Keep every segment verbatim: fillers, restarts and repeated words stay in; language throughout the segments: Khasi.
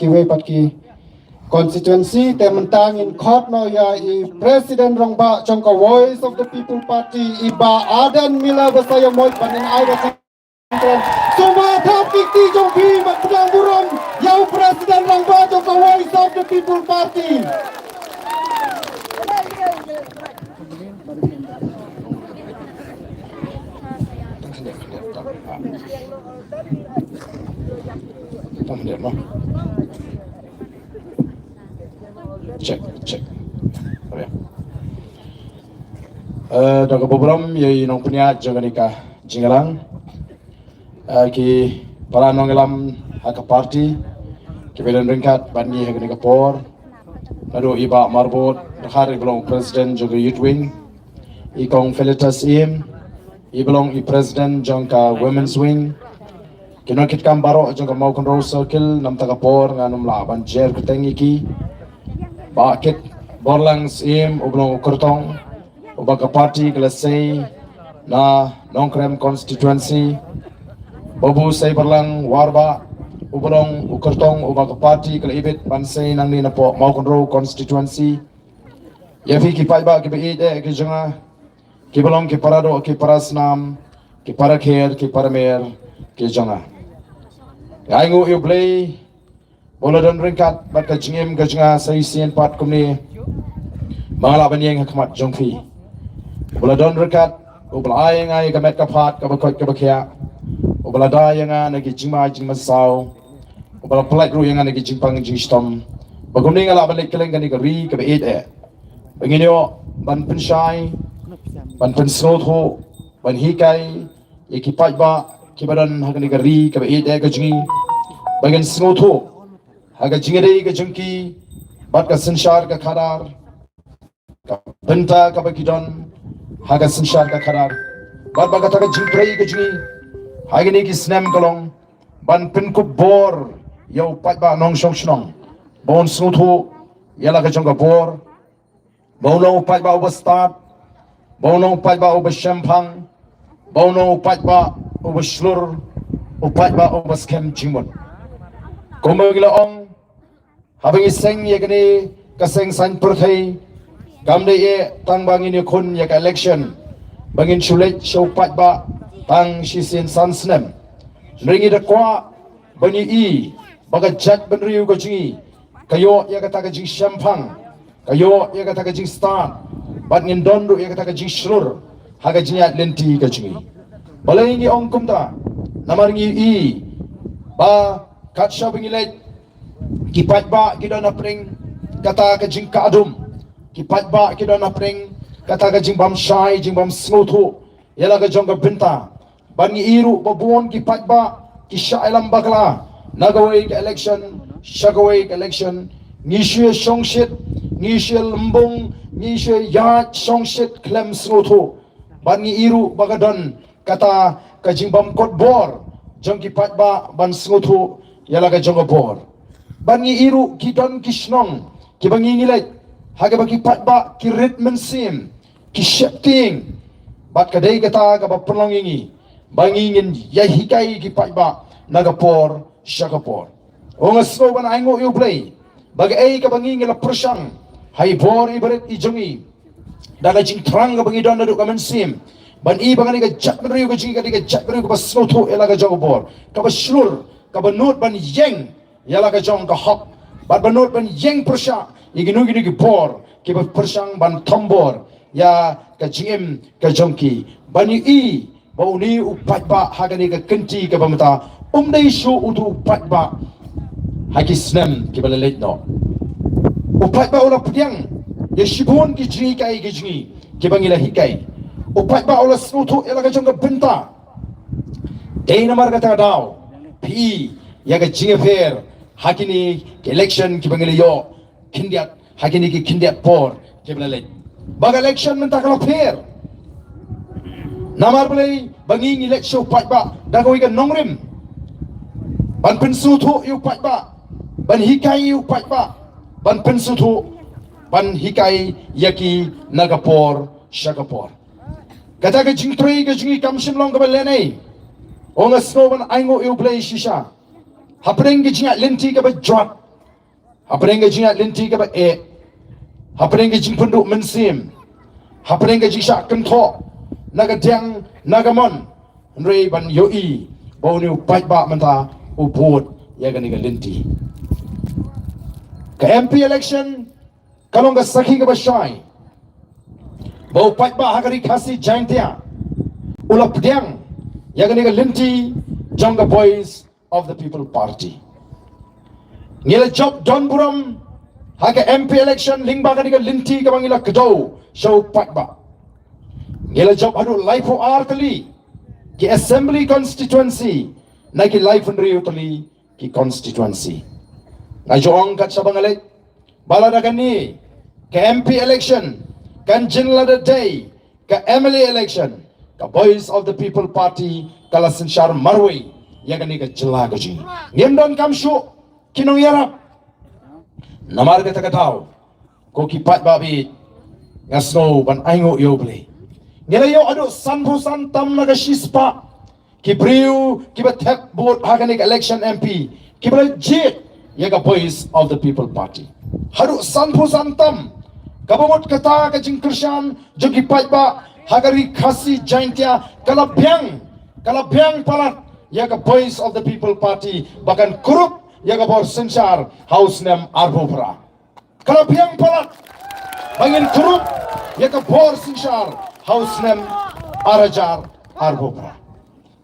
kiwei pat ki constituency. Te mynta ngin khot noh ïa i President Rangbah jong ka Voice of the People Party, i Bah Ardent Miller Basaiawmoit, ban ai ba. Sngewbha thap ki kti jong phi ban pynlong burom ïa u President Rangbah jong ka Voice of the People Party. Check, check. Eh, da kaba burom ïa i nongpynïaid jong kane ka jingïalang. Eh, ki para nongïalam ha ka party, kiba don ryngkat bad ngi ha kane ka por. Naduh i Bah Marbud Dkhar, i ba long president jong ka Youth Wing, i Kong Felicitas Syiem, i ba long i president jong ka Women's Wing, ki nongkitkam baroh jong ka Mawkynrew Circle. Namar ka por ngan ym lah ban jer kyrteng ïa ki. Bah Kitborlang Syiem, u ba long u kyrtong uba ka party ka la sei na Nongkrem constituency. Bah Busaibarlang Warbah, u ba long u kyrtong uba ka party ka la ibit ban sei nangne napoh Mawkynrew constituency. Ïa phi ki paidbah kiba ïeit eh ki jong nga, kiba long ki para doh ki para snam, ki para kher ki para mer ki jong nga. Nga ainguh ïa U Blei ba u la don ryngkat bad ka jingim ka jong nga sa shisien pat kumne, ba nga lah ban ïeng ha khmat jong phi. Ba u la don ryngkat, uba la ai ïa nga ïa ka met ka phad kaba koit kaba khiah, uba la da ïa nga na ki jingma jingmynsaw, uba la pyllait ruh ïa nga na ki jingpang jingshitom, ba kumne nga lah ban leit kylleng kane ka ri kaba ïeit eh, ba ngin ïoh ban pynshai, ban pynsngewthuh, ban hikai ïa ki paidbah kiba don ha kane ka ri kaba ïeit eh ka jong ngi, ba ngin sngewthuh ha ka jingïadei ka jong ki bad ka synshar ka khadar, ka bynta kaba ki don ha ka synshar ka khadar, bad ba kata ka jingtrei ka jong ngi ha kine ki snem ka long ban pynkup bor ïa u paidbah nongshong shnong, ba un sngewthuh ïa la ka jong ka bor, ba un long u paidbah uba stad, ba un long u paidbah uba shemphang, ba un long u paidbah uba shlur, u paidbah uba skhem jingmut. Kumba ngi la ong, haba ngi seng ïa kane ka seng saiñ pyrthei, kam dei eh tang ba ngin ïakhun ïa ka election ba ngin shu leit sha u paidbah tang shisien san snem. Hynrei ngi da kwah ba ngi i ba ka jaitbynriew ka jong ngi ka ïoh ïa kata ka jingshemphang, ka ïoh ïa kata ka jingstad, bad ngin don ruh ïa kata ka jingshlur ha ka jingïaid lynti ka jong ngi. Balei ngi ong kumta? Namar ngi i ba kat shaba ngi leit, ki paidbah ki don hapdeng kata ka jingkah dum, ki paidbah ki don hapdeng kata ka jingbym shai jingbym sngewthuh ïa la ka jong ka bynta. Bad ngi i ruh ba bun ki paidbah ki shah ïalam bakla na kawei ka election sha kawei ka election. Ngi shu ïa shongshit, ngi shu ïa lymbung, ngi shu ïa ïaid shongshit khlem sngewthuh. Bad ngi i ruh ba ka don kata ka jingbym kut bor jong ki paidbah ban sngewthuh ïa la ka jong ka bor. Bad ngi i ruh ki don ki shnong kiba ngi ngi leit ha kaba ki paidbah ki rit mynsiem, ki sheptieng, bad ka dei kata kaba pynlong ïa ngi ba ngi ngin ïa hikai ki paidbah na ka por sha ka por. Ong nga sngew ban ainguh ïa U Blei ba kaei kaba ngi ngi la pyrshang ha i bor i barit i jong ngi, da ka jingthrang kaba ngi don naduh ka mynsiem, ban i ba kane ka jaitbynriew ka jong ngi ka dei ka jaitbynriew kaba sngewthuh ïa la ka jong ka bor, kaba shlur, kaba nud ban ïeng ïa la ka jong ka hok, bad ba nud ban ïeng pyrshah ïa kino kino ki bor kiba pyrshang ban thombor ïa ka jingim ka jong ki. Ban ïohi ba une u paidbah ha kane ka kynti kaba mynta um dei shuh utu u paidbah ha ki snem kiba la leit noh. U paidbah u la pdiang ïa shibun ki jinghikai ki jong ngi kiba ngi la hikai. U paidbah u la sngewthuh ïa la ka jong ka bynta. Dei namar kata ka daw phi ïa ka jingïapher ha kine ki election kiba ngi la ïoh khyndiat ha kine ki khyndiat por kiba la leit. Ba ka election mynta ka la pher. Namar balei? Ba ngi ngi leit sha u paidbah da kawei ka nongrim, ban pynsngewthuh ïa u paidbah, ban hikai ïa u paidbah, ban pynsngewthuh, ban hikai ïa ki na ka por sha ka por. Kata ka jingtrei ka jong ngi kam shym long kaba lehnoh. Ong nga sngew ban ainguh ïa U Blei shisha hapdeng ka jingïaid lynti kaba jwat, Hapdeng ka jingïaid lynti kaba eh, hapdeng ka jingpynduh mynsiem, hapdeng ka jingshah kynthoh na ka diang na ka mon, hynrei ban ïohi ba une u paidbah mynta u bud ïa kane ka lynti. Ka M P election ka long ka sakhi kaba shai ba u paidbah ha ka Ri Khasi Jaiñtia u la pdiang ïa kane ka lynti jong ka Voice of the People Party. Ngi la jop don burom ha ka M P election lyngba kane ka lynti kaba ngi la kdew sha u paidbah. Ngi la jop haduh laiphew ar tylli ki assembly constituency na ki laiphew hynriew tylli ki constituency. Nga ju ong kat shaba nga leit ba lada kane ka M P election kan jin lada dei ka M L A election, ka Voice of the People Party ka la synshar marwei ïa kane ka jylla ka jong ngi. Ngim donkam shuh ki nongïarap. Namar kata ka daw, ko ki paidbah baieit, nga sngew ban ainguh ïa U Blei. Ngi la ïoh haduh sanphew san tam na ka shispah ki briew kiba thep vote ha kane ka election M P kiba la jied ïa ka Voice of the People Party. Haduh sanphew san tam, kaba mut kata ka jingkyrshan jong ki paidbah ha ka Ri Khasi Jaiñtia ka la biang, ka la biang palat ïa ka Voice of the People Party ba kan kurup ïa ka bor synshar ha u snem arphew phra. Ka la biang palat ba ngin kurup ïa ka bor synshar ha u snem ar hajar arphew phra.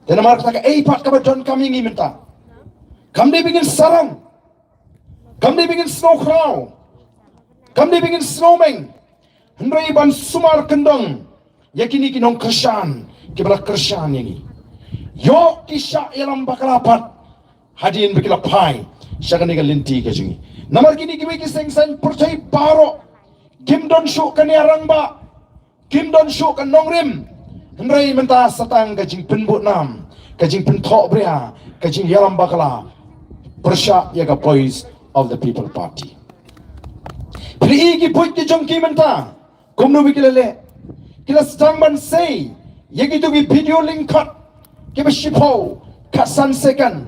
Te namar kata kaei pat kaba donkam ïa ngi mynta? Kam dei ba ngin sarong, kam dei ba ngin sngewkhraw, kam dei ba ngin sngewmeng, hynrei ban sumar kyndong ïa kine ki nongkyrshan kiba la kyrshan ïa ngi. Ïoh ki shah ïalam bakla pat hadien ba ki la phai sha kane ka lynti ka jong ngi. Namar kine kiwei ki seng saiñ pyrthei baroh kim don shuh ka nia rangbah, kim don shuh ka nongrim, hynrei mynta sa tang ka jingpynbud nam, ka jingpynthohbria, ka jingïalam bakla pyrshah ïa ka Voice of the People Party. Phi i ki buit ki jong ki mynta kumno ba ki la leh? Ki la sdang ban sei ïa kito ki video lyngkot kiba shiphew khatsan second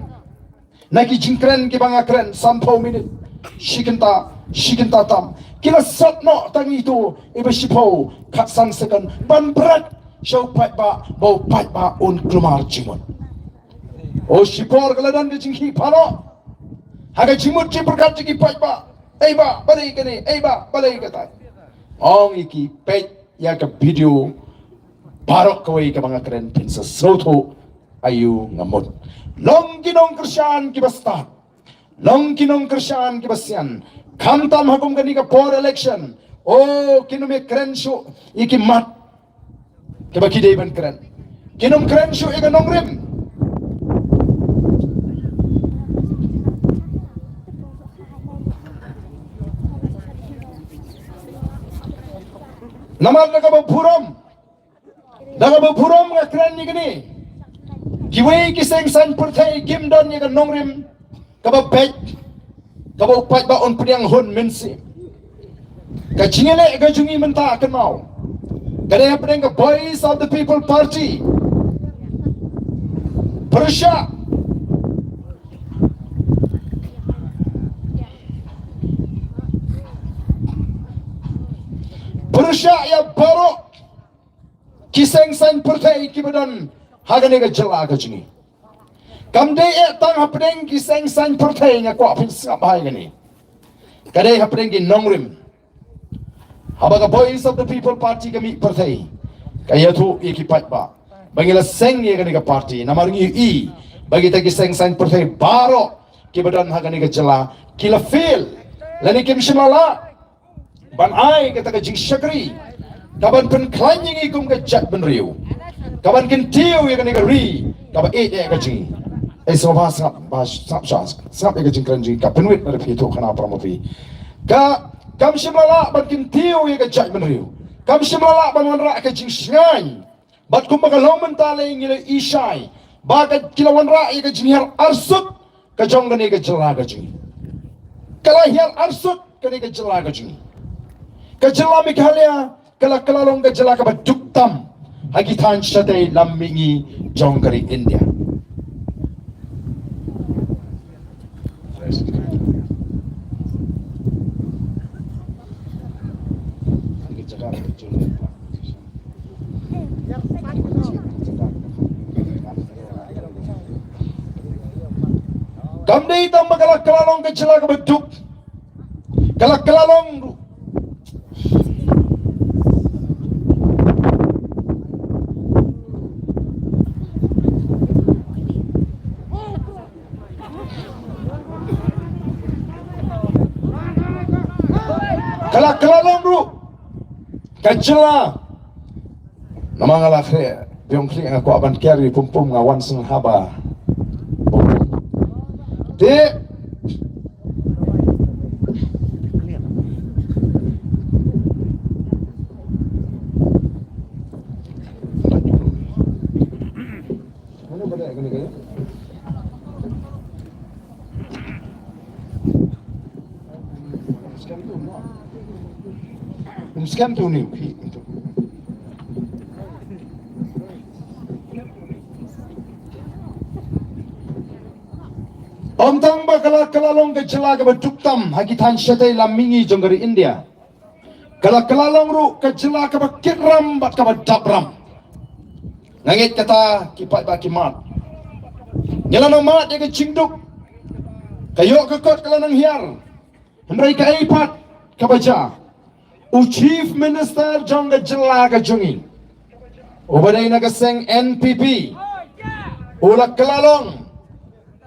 na ki jingkren kiba nga kren, sanphew minit, shi kynta, shi kynta tam. Ki la sot noh tang ito iba shiphew khatsan second ban bret sha u paidbah ba u paidbah un kulmar jingmut. O shipor ka la don ka jingkhih pharok ha ka jingmut jingpyrkhat jong ki paidbah. Ei bah, balei kane, ei bah, balei kata. Ong ïa ki, peit ïa ka video baroh kawei kaba nga kren, phin sa sngewthuh aïu nga mut. Long ki nongkyrshan kiba stad, long ki nongkyrshan kiba sian, khamtam ha kum kane ka por election. O, kin ym ïakren shuh ïa ki mat kiba ki dei ban kren. Kin ym kren shuh ïa ka nongrim. Namar da kaba burom, da kaba burom nga kren ïa kane. Kiwei ki seng saiñ pyrthei kim don ïa ka nongrim kaba beit, kaba u paidbah un pdiang hun mynsiem. Ka jingïaleh ka jong ngi mynta kynmaw ka dei hapdeng ka Voice of the People Party. Pyrshah, pyrshah ïa baroh ki seng saiñ pyrthei kiba don ha kane ka jylla ka jong ngi. Kam dei eh tang hapdeng ki seng saiñ pyrthei, nga kwah phin sngap bha ïa kane. Ka dei hapdeng ki nongrim. Haba ka Voice of the People Party ka mih pyrthei, ka ïathuh ïa ki paidbah ba ngi la seng ïa kane ka party namar ngi ïohi ba kita ki seng saiñ pyrthei baroh kiba don ha kane ka jylla ki la fail, lane kim shym la lah ban ai kata ka jingshakri kaban pynkhlaiñ ïa ngi kum ka jaitbynriew, kaban kyntiew ïa kane ka ri kaba ïeit ïa ka jong ngi. Ei, sngap bha, sngap bha, sngap sha, sngap ïa ka jingkren jong ngi, ka pynwit na phi, to khana para ma phi. Ka, kam shym la lah ban kyntiew ïa ka jaitbynriew, kam shym la lah ban wanrah ka jingshngaiñ. Bad kumba ka long mynta lei ngi la i shai ba ka, ki la wanrah ïa ka jinghiar arsut ka jong kane ka jylla ka jong ngi. Ka la hiar arsut kane ka jylla ka jong ngi. Ka jylla Meghalaya ka la, ka la long ka jylla kaba duk tam ha ki thaiñ shatei lam mihngi jong ka ri India. Kam dei tang ba ka la kylla long ka jylla kaba duk. Ka la kylla long ruh. Ka la kylla long ruh ka jylla. Namar nga la khreh, biang khreh nga kwah ban carry pum pum, nga wan sngewbha. Te Ym tang ba ka la, ka la long ka jylla kaba duk tam ha ki thaiñ shatei lam mihngi jong ka ri India. Ka la, ka la long ruh ka jylla kaba kit ram bad kaba dap ram. Nga ngeit kata ki paidbah ki mad. Ngi la nang mad ïa ka jingduk. Ka ïoh ka kot ka la nang hiar. Hynrei kaei pat kaba jia? U Chief Minister jong ka jylla ka jong ngi, uba dei na ka seng N P P, u la kylla long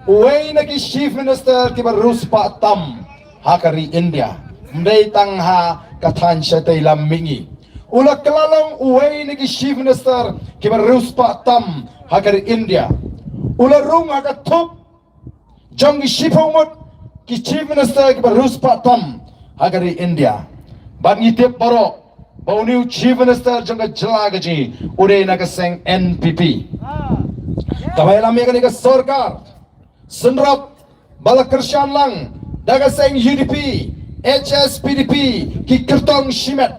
uwei na ki Chief Minister kiba riewspah tam ha ka ri India. Ym dei tang ha ka thaiñ shatei lam mihngi. U la kylla long uwei na ki Chief Minister kiba riewspah tam ha ka ri India. U la rung ha ka thup jong ki shiphew ngut ki Chief Minister kiba riewspah tam ha ka ri India. Bad ngi tip baroh ba une u Chief Minister jong ka jylla ka jong ngi u dei na ka seng N P P. Kaba ïalam ïa kane ka sorkar, synrop ba la kyrshan lang da ka seng U D P, H S P D P, ki kyrtong shimet.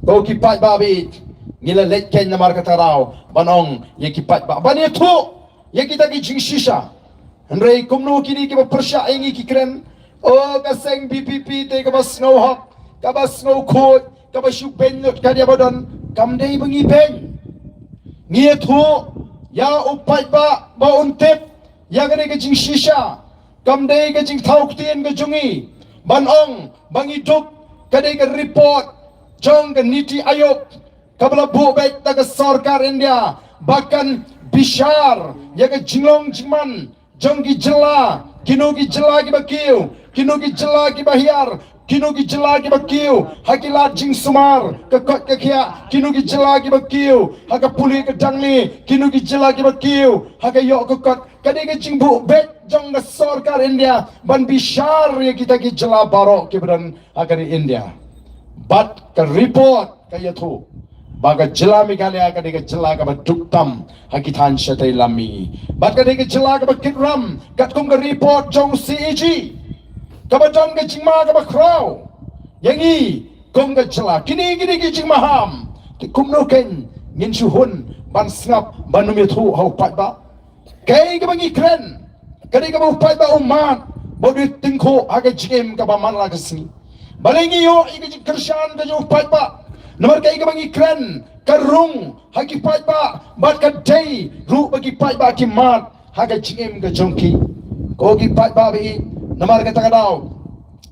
Ko ki paidbah, ngi la leit keiñ namar kata ka daw ban ong ïa ki paidbah ban ïathuh ïa kita ki jingshisha. Hynrei kumno kine kiba pyrshah ïa ngi ki kren, o, ka seng V P P te kaba sngewhok, kaba sngewkhuid, kaba shu beiñ lut ka dei ba don. Kam dei ba ngi beiñ. Ngi ïathuh ïa u paidbah ba un tip ïa kane ka jingshisha. Kam dei ka jingthaw ktien ka jong ngi ban ong ba ngi duk. Ka dei ka report jong ka Niti Aayog kaba la buh beit da ka sorkar India ba kan bishar ïa ka jinglong jingman jong ki jylla, kino ki jylla kiba kiew, kino ki jylla kiba hiar, kino ki jylla kiba kiew ha ki lad jingsumar ka koit ka khiah, kino ki jylla kiba kiew ha ka pule ka dangle, kino ki jylla kiba kiew ha ka ïoh ka kot. Ka dei ka jingbuh beit jong ka sorkar India ban bishar ïa kita ki jylla baroh kiba don ha ka ri India. Bad ka report ka ïathuh ba ka jylla Meghalaya ka dei ka jylla kaba duk tam ha ki thaiñ shatei lam mihngi. Bad ka dei ka jylla kaba kit ram katkum ka report jong C A G, kaba don ka jingma kaba khraw ïa ngi kum ka jylla. Kine, kine ki jingmaham, te kumno keiñ ngin shu hun ban sngap ban ym ïathuh ha u paidbah? Kaei kaba ngi kren? Ka dei kaba u paidbah u mad ba u dei tyngkhuh ha ka jingim kaba man la ka sngi. Balei ngi ïoh ïa ka jingkyrshan ka jong u paidbah? Namar kaei kaba ngi kren ka rung ha ki paidbah bad ka dei ruh ba ki paidbah ki mad ha ka jingim ka jong ki. Ko ki paidbah, namar kata ka daw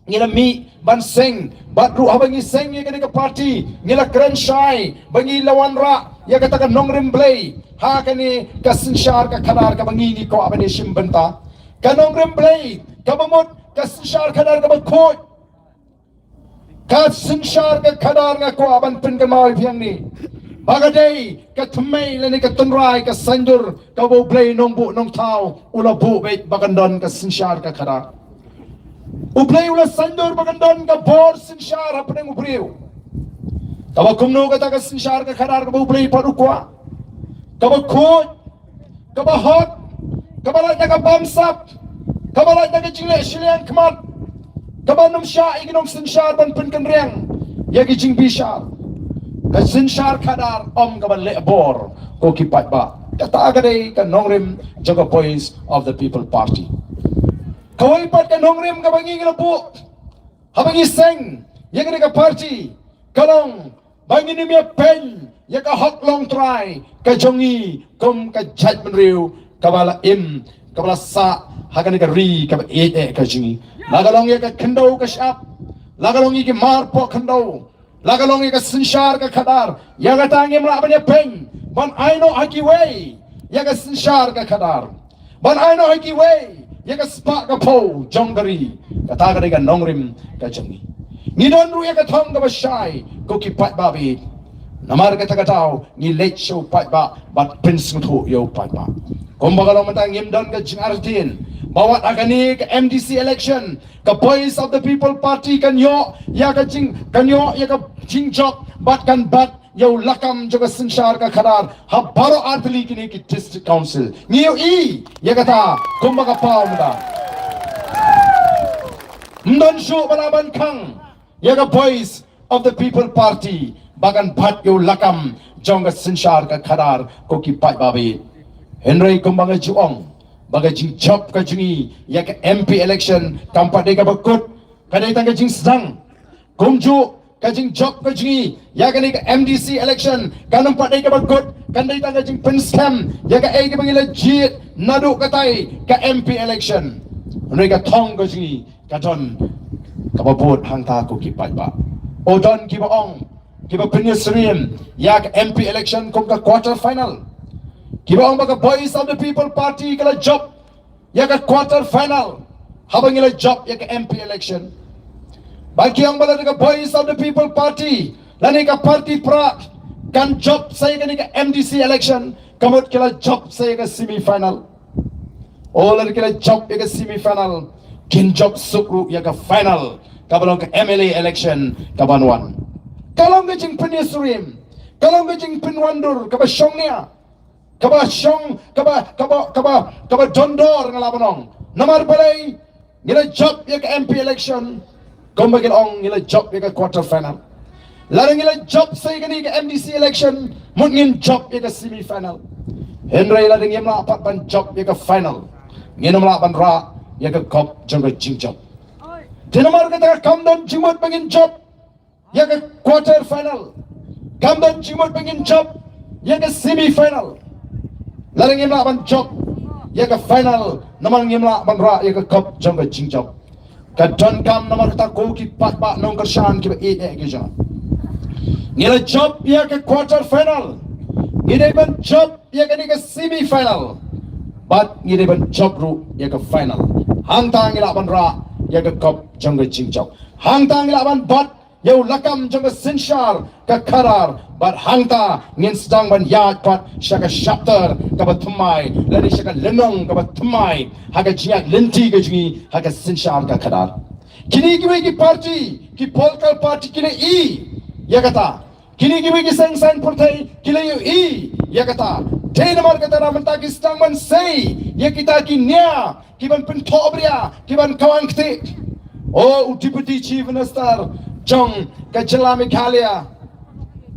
ngi la mih ban seng, bad ruh haba ngi seng ïa kane ka party ngi la kren shai ba ngi la wanrah ïa kata ka nongrim Blei ha kane ka synshar ka khadar kaba ngi, ngi kwah ban ïashim bynta. Ka nongrim Blei kaba mut ka synshar khadar kaba khuid. Ka synshar ka khadar nga kwah ban pynkynmaw ïa phi hangne ba ka dei ka thymmei lane ka tynrai ka saiñdur kaba U Blei Nongbuh Nongthaw u la buh beit ba kan don ka synshar ka khadar. U Blei u la saiñdur ba kan don ka bor synshar hapdeng u briew. Kaba kumno kata ka synshar ka khadar kaba U Blei pat u kwah? Kaba khuid, kaba hok, kaba lait na ka bamsap, kaba lait na ka jingleh shiliang khmat, kaba nym shah ïa ki nongsynshar ban pynkynriang ïa ki jingbishar. Ka synshar khadar ym kaba leh bor, ko ki paidbah. Kata ka dei ka nongrim jong ka Voice of the People Party. Kawei pat ka nongrim kaba ngi ngi la buh haba ngi seng ïa kane ka party ka long ba ngin ym ïa pyn ïa ka hok longtrai ka jong ngi kum ka jaitbynriew kaba la im, kaba la sah ha kane ka ri kaba ïeit eh ka jong ngi. La ka long ïa ka khyndew ka shyiap, la ka long ïa ki marpoh khyndew, la ka long ïa ka synshar ka khadar, ïa kata ngim lah ban ïa pyn ban ai noh ha kiwei ïa ka synshar ka khadar, ban ai noh ha kiwei ïa ka spah ka phew jong ka ri. Kata ka dei ka nongrim ka jong ngi. Ngi don ruh ïa ka thong kaba shai ko ki paidbah ba ïeit. Namar kata ka daw ngi leit sha u paidbah bad pynsngewthuh ïa u paidbah. Kumba ka long mynta ngim don ka jingartatien ba wat ha kane ka M D C election ka Voice of the People Party kan ïoh ïa ka jing, kan ïoh ïa ka jingjop bad kan bat ïa u lakam jong ka synshar ka khadar ha baroh artylli kine ki District Council. Ngi ïohi ïa kata kumba ka paw mynta. Ym don shuh ba lah ban khang ïa ka Voice of the People Party ba kan bat ïa u lakam jong ka synshar ka khadar ko ki paidbah ba ïeit. Hynrei kumba nga ju ong ba ka jingjop ka jong ngi ïa ka M P election kam pat dei kaba kut, ka dei tang ka jingsdang. Kumjuh ka jingjop ka jong ngi ïa kane ka M D C election kan ym pat dei kaba kut, kan dei tang ka jingpynskhem ïa kaei kaba ngi la jied naduh katai ka M P election. Hynrei ka thong ka jong ngi ka don kaba bud hangta ko ki paidbah. U don kiba ong, kiba pynïasyriem ïa ka M P election kum ka quarter final. Kiba ong ba ka Voice of the People Party ka la jop ïa ka quarter final haba ngi la jop ïa ka M P election. Ba ki ong ba lada ka Voice of the People Party lane ka party Prah kan jop sa ïa kane ka M D C election, ka mut ki la jop sa ïa ka semi final. O, lada ki la jop ïa ka semi final, kin jop suk ruh ïa ka final kaba long ka M L A election kaban wan. Ka long ka jingpynïasyriem, ka long ka jingpynwandur kaba shongnia, kaba shong, kaba, kaba, kaba, kaba dondor nga lah ban ong. Namar balei? Ngi la jop ïa ka M P election, kumba ngi la ong, ngi la jop ïa ka quarter final. Lada ngi la jop sa ïa kane ka M D C election, mut ngin jop ïa ka semi final. Hynrei lada ngim lah pat ban jop ïa ka final, ngin ym lah ban rah ïa ka kop jong ka jingjop. Te namar kata kam don jingmut ba ngin jop ïa ka quarter final, kam don jingmut ba ngin jop ïa ka semi final. Lada ngim lah ban jop ïa ka final, namar ngim lah ban rah ïa ka kop jong ka jingjop. Ka donkam namar kata ko ki paidbah nongkyrshan kiba ïeit eh ki jong nga, ngi la jop ïa ka quarter final, ngi dei ban jop ïa kane ka semi final, bad ngi dei ban jop ruh ïa ka final. Hangta ngi lah ban rah ïa ka kop jong ka jingjop. Hangta ngi lah ban bat ïa u lakam jong ka synshar ka khadar, bad hangta ngin sdang ban ïaid pat sha ka shapter kaba thymmai lane sha ka lynnong kaba thymmai ha ka jingïaid lynti ka jong ngi ha ka synshar ka khadar. Kine kiwei ki party, ki political party ki la ïohi ïa kata. Kine kiwei ki seng saiñ pyrthei ki la ïohi ïa kata. Te namar kata na mynta ki sdang ban sei ïa kita ki nia, ki ban pynthohbria, ki ban kawang kti. O u Deputy Chief Minister jong ka jylla Meghalaya,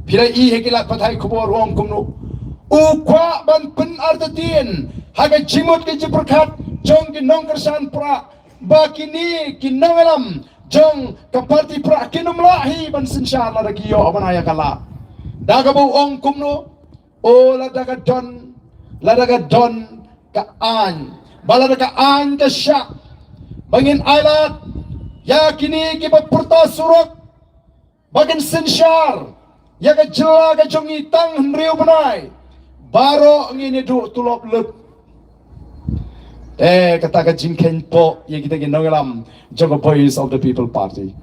phi la ïohi ha ki lad pathai khubor u ong kumno? U kwah ban pynartatien ha ka jingmut ka jingpyrkhat jong ki nongkyrshan Prah ba kine ki nongïalam jong ka party Prah kin ym lah hi ban synshar lada ki ïoh ban ai ïa ka lah. Da kaba u ong kumno? O, lada ka don, lada ka don ka aiñ, ba lada ka aiñ ka shah ba ngin ailad ïa kine kiba pyrta surok ba kin synshar ïa ka jylla ka jong ngi tang hynriew bnai, baroh ngin ïa duh tulop lut. Eh, kata ka jingkheiñ poh ïa kita ki nongïalam jong ka Voice of the People Party.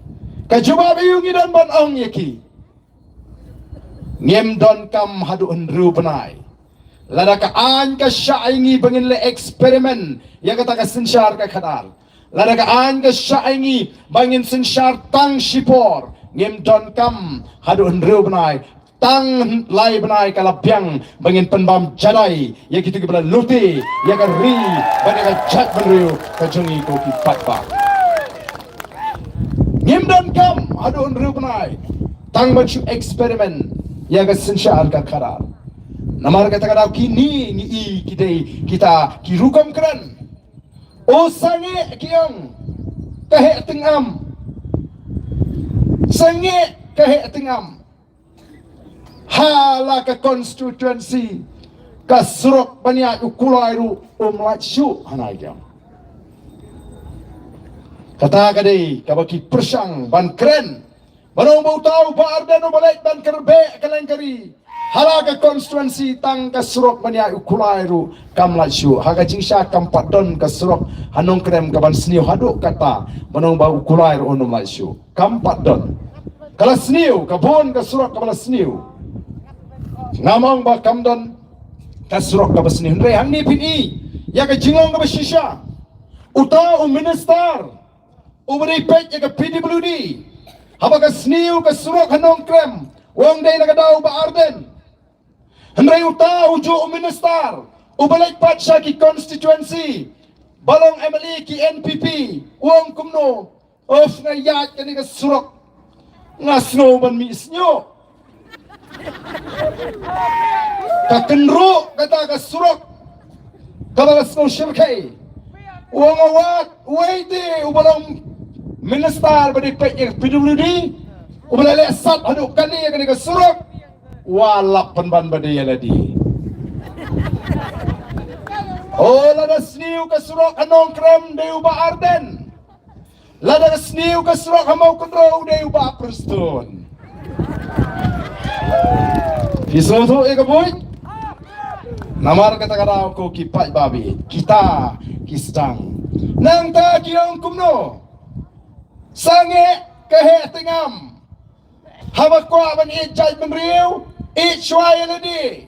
Ka jubab aïu ngi don ban ong ïa ki? Ngim donkam haduh hynriew bnai. Lada ka aiñ ka shah ïa ngi ba ngin leh experiment ïa kata ka synshar ka khadar, lada ka aiñ ka shah ïa ngi ba ngin synshar tang shipor, ngim donkam haduh hynriew bnai. Tang lai bnai ka la biang ba ngin pynbam jadai ïa kito kiba la lute ïa ka ri bad ïa ka jaitbynriew ka jong ngi ko ki paidbah. Ngim donkam haduh hynriew bnai tang ban shu experiment ïa ka synshar ka khadar. Namar kata ka daw kine ngi i ki dei kita ki rukom kren. O sangeh ki ong ka heh tyngam. Sangeh ka heh tyngam. Ha la ka constituency, ka surok ban ïaid u kulai ruh um lait shuh hana ïa. Kata ka dei kaba ki pyrshang ban kren. Ban ong ba uta u Bah Ardent uba leit ban kyrpad ka leng ka ri ha la ka constituency, tang ka surok ban ïaid u kulai ruh kam lait shuh. Ha ka jingshisha kam pat don ka surok ha Nongkrem kaban sniew haduh katta ban ong ba u kulai ruh um lait shuh. Kam pat don. Ka la sniew, ka bun ka surok kaba la sniew. Ngam ong ba kam don ka surok kaba sniew. Hynrei hangne phin i ïa ka jinglong kaba shisha. Uta u minister uba dei peit ïa ka P W D, haba ka sniew ka surok ha Nongkrem, u ong dei na ka daw u Bah Ardent. Hynrei uta ujuh u minister uba leit pat sha ki constituency ba long M L A ki N P P, u ong kumno? Of, nga ïaid kane ka surok, nga sngew ban mih snieh. Ka kynruh kata ka surok kaba la sngewsih khie. U ong, wat, wei te uba long minister ba dei peit ïa ka P W D, uba la leh sat haduh kane ïa kane ka surok, wat lap pynban ba dei ïa lade. Oh, lada sniew ka surok ha Nongkrem dei u Bah Ardent. Lada ka sniew ka surok ha Mawkynrew dei u Bah Prestone. Phi sngewthuh ïa ka buit? Namar kata ka daw ko ki paidbah baieit, kita ki sdang. Nangta ki ong kumno? Sangeh ka heh tngam. Haba kwah ban ïeit jaitbynriew, ïeit shuwa ïa lade.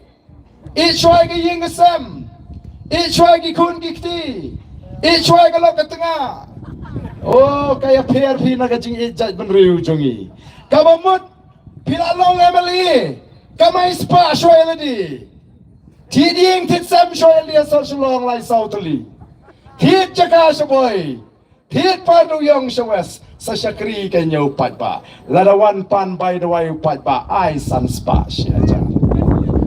Ïeit shuwa ïa ka ïing ka sem. Ïeit shuwa ïa ki khun ki kti. Ïeit shuwa ïa ka lok ka tnga. Oh, ka ïapher phi na ka jingïeit jaitbynriew jong ngi. Kaba mut phi la long M L A, kamai spah shuwa ïa lade. Thied ïing thied sem shuwa ïa lade ha sor Shillong lai saw tylli. Thied jaka sha Bhoi. Thied par dewïong sha West, sa shakri ka ñiew paidbah. Lada wan pan bai dawai u paidbah, ai san spah shi hajar.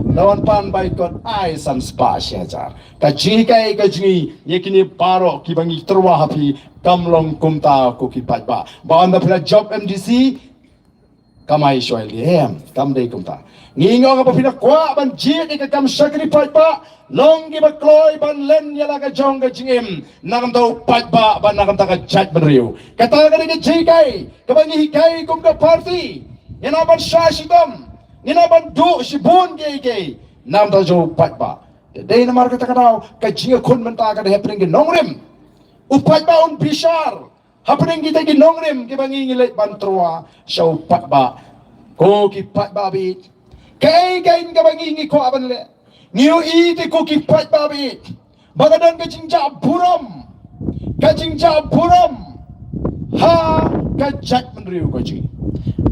Lada wan pan bai kot, ai san spah shi hajar. Ka jinghikai ka jong ngi ïa kine baroh kiba ngi tyrwa ha phi, kam long kumta ko ki paidbah. Ba ynda phi la jop M D C, kamai shuwa ïa lade, em, kam dei kumta. Ngi ong ba phi la kwah ban jied ïa ka kam shakri paidbah, long kiba kloi ban len ïa la ka jong ka jingim na ka bynta u paidbah bad na ka bynta ka jaitbynriew. Kata ka dei ka jinghikai kaba ngi hikai kum ka party. Ngin ym ban shah shitom, ngin ym ban duh shibun kiei kiei na ka bynta jong u paidbah. Te dei namar kata ka daw ka jingïakhun mynta ka dei hapdeng ki nongrim. U paidbah un bishar hapdeng kita ki nongrim kiba ngi ngi leit ban tyrwa sha u paidbah. Ko ki paidbah baieit, kaei kaei kaba ngi ngi kwah ban leh, ngi ïohi te ko ki paidbah baieit, ba ka don ka jingjah burom, ka jingjah burom ha ka jaitbynriew ka jong ngi.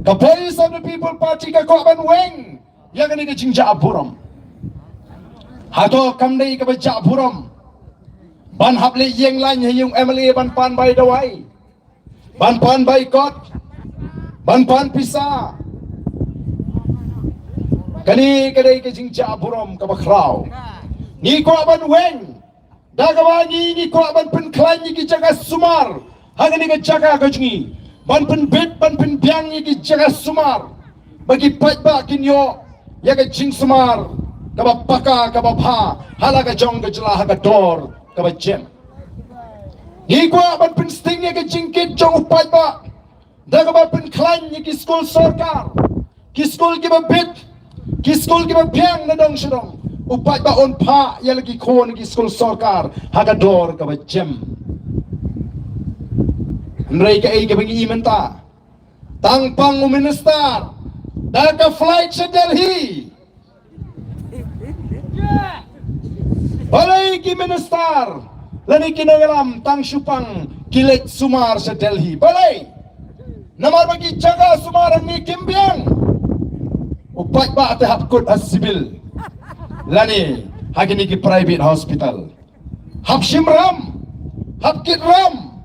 Ka Voice of the People Party ka kwah ban weng ïa kane ka jingjah burom. Hato kam dei kaba jah burom ban hap leit ïeng lain ha ïing M L A ban pan bai dawai, ban pan bai kot, ban pan pisa? Kane ka dei ka jingjah burom kaba khraw. Ngi kwah ban weng da kaba ngi ngi kwah ban pynkhlaiñ ïa ki jaka sumar ha kane ka jaka ka jong ngi, ban pynbit ban pynbiang ïa ki jaka sumar ba ki paidbah kin ïoh ïa ka jingsumar kaba paka kaba bha ha la ka jong ka jylla ha ka dor kaba jem. Ngi kwah ban pynsting ïa ka jingkit jong u paidbah da kaba pynkhlaiñ ïa ki skul sorkar, ki skul kiba bit, ki skul kiba biang na dong sha dong. U paidbah un phah ïa la ki khun ki skul sorkar ha ka dor kaba jem. Hynrei kaei kaba ngi i mynta? Tang pang u minister da ka flight sha Delhi. Balei ki minister lane ki nongïalam tang shu pang ki leit sumar sha Delhi? Balei? Namar ba ki jaka sumar hangne kim biang. U paidbah te hap kut ha civil lane ha kine ki private hospital. Hap shim ram, hap kit ram.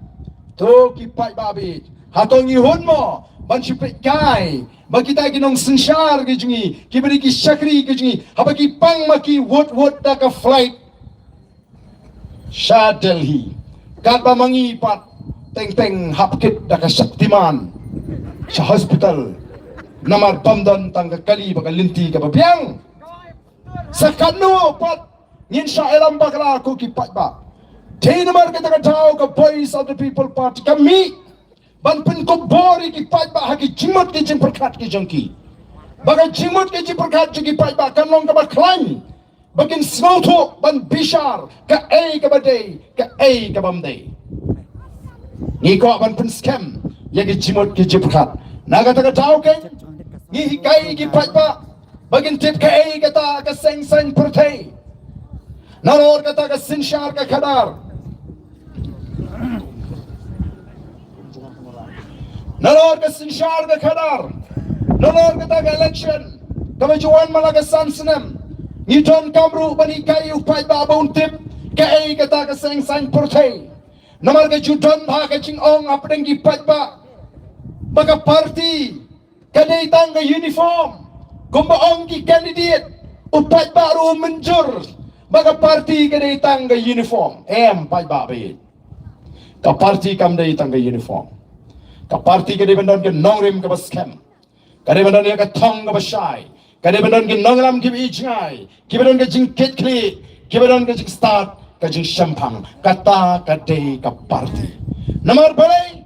To ki paidbah baieit, hato ngi hun mo ban shu peit kai ba kita ki nongsynshar ki jong ngi, kiba dei ki shakri ki jong ngi, haba ki pang ma ki wut wut da ka flight sha Delhi, katba ma ngi pat teng teng hap kit da ka Shaktiman sha hospital? Namar bym don tang ka kali bad ka lynti kaba biang. Sa katno pat ngin shah ïalam bakla ko ki paidbah. Te namar kata ka daw ka Voice of the People Party ka mih ban pynkup bor ïa ki paidbah ha ki jingmut ki jingpyrkhat ki jong ki. Ba ka jingmut ki jingpyrkhat jong ki paidbah kan long kaba khlaiñ. Ba kin sngewthuh ban bishar kaei kaba dei, kaei kabym dei. Ngi kwah ban pynskhem ïa ki jingmut ki jingpyrkhat. Na kata ka daw keiñ ngi hikai ki paidbah ba kin tip kaei kata ka seng saiñ pyrthei. Nalor kata ka synshar ka khadar. Nalor ka synshar ka khadar. Nalor kata ka election kaba ju wan man la ka san snem. Ngi donkam ruh ban hikai ïa u paidbah ba un tip kaei kata ka seng saiñ pyrthei. Namar ka ju don bha ka jingong hapdeng ki paidbah ba ka party ka dei tang ka uniform. Kumba ong ki candidate, u paidbah ruh u mynjur ba ka party ka dei tang ka uniform. Em paidbah baieit. Ka party kam dei tang ka uniform. Ka party ka dei ban don ka nongrim kaba skhem. Ka dei ban don ïa ka thong kaba shai. Ka dei ban don ki nongïalam kiba ïeit jngai, kiba don ka jingkitkhlieh, kiba don ka jingstad, ka jingshemphang. Kata ka dei ka party. Namar balei?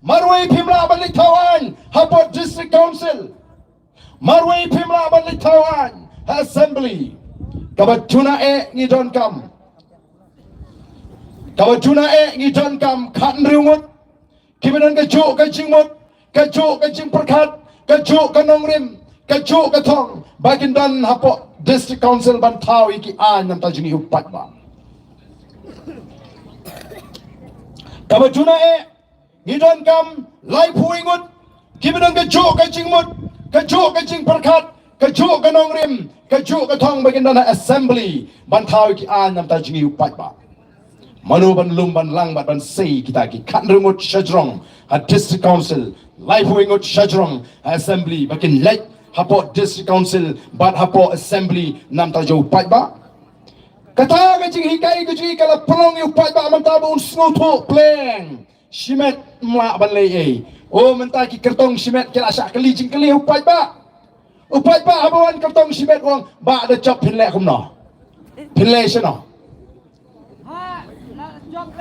Marwei phim lah ban leit thaw aiñ hapoh District Council. Marwei phim lah ban leit thaw aiñ ha Assembly. Kaba duna eh ngi donkam. Kaba duna eh ngi donkam khathynriew ngut. Kiba don ka juh ka jingmut, ka juh ka jingpyrkhat, ka juh ka nongrim, ka juh ka thong ba kin don hapoh District Council ban thaw ïa ki aiñ namar jong ngi u paidbah. Kaba duna eh ngi donkam laiphew ngut kiba don ka juh ka jingmut, ka juh ka jingpyrkhat, ka juh ka nongrim, ka juh ka thong ba kin don ha Assembly ban thaw ïa ki aiñ namar jong ngi u paidbah. Mano ban lum ban lang bad ban sei kita ki khathynriew ngut shajrong ha District Council, laiphew ngut shajrong ha Assembly ba kin leit hapoh District Council bad hapoh Assembly namar jong u paidbah. Kata ka jinghikai ka jinghikai la pynlong ïa u paidbah mynta ba un sngewthuh pleng. Shimet ym lah ban leh ei. O mynta ki kyrtong shimet ki la shah kylli jingkylli u paidbah. U paidbah haba wan kyrtong shimet u ong, bah da jop phin leh kumno? Phin leh shano?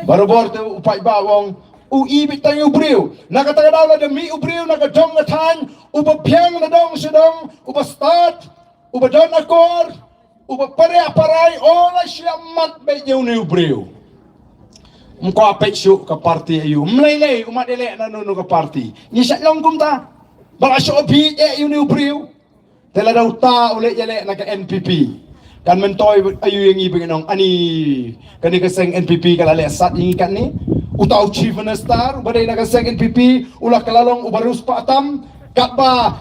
Barabor te u paidbah u ong, u i beit tang ïa u briew. Na kata ka daw lada mih u briew na ka dong ka thaiñ, uba biang na dong sha dong, uba stad, uba don akor, uba pyrshah parai, u la shah mat beit ïa une u briew. Ym kwah peit shuh ka party aïu. Ym lei lei u mat ïaleh na no no ka party. Ngi shah long kumta. Ba la shu beit ïa une u briew. Te lada uta u leit ïaleh na ka N P P, kan myntoi aïu ïa ngi ba ngin ong, ani kane ka seng N P P ka la leh sat ïa ngi katne. Uta u Chief Minister uba dei na ka seng N P P u la kylla long uba riewspah tam. Katba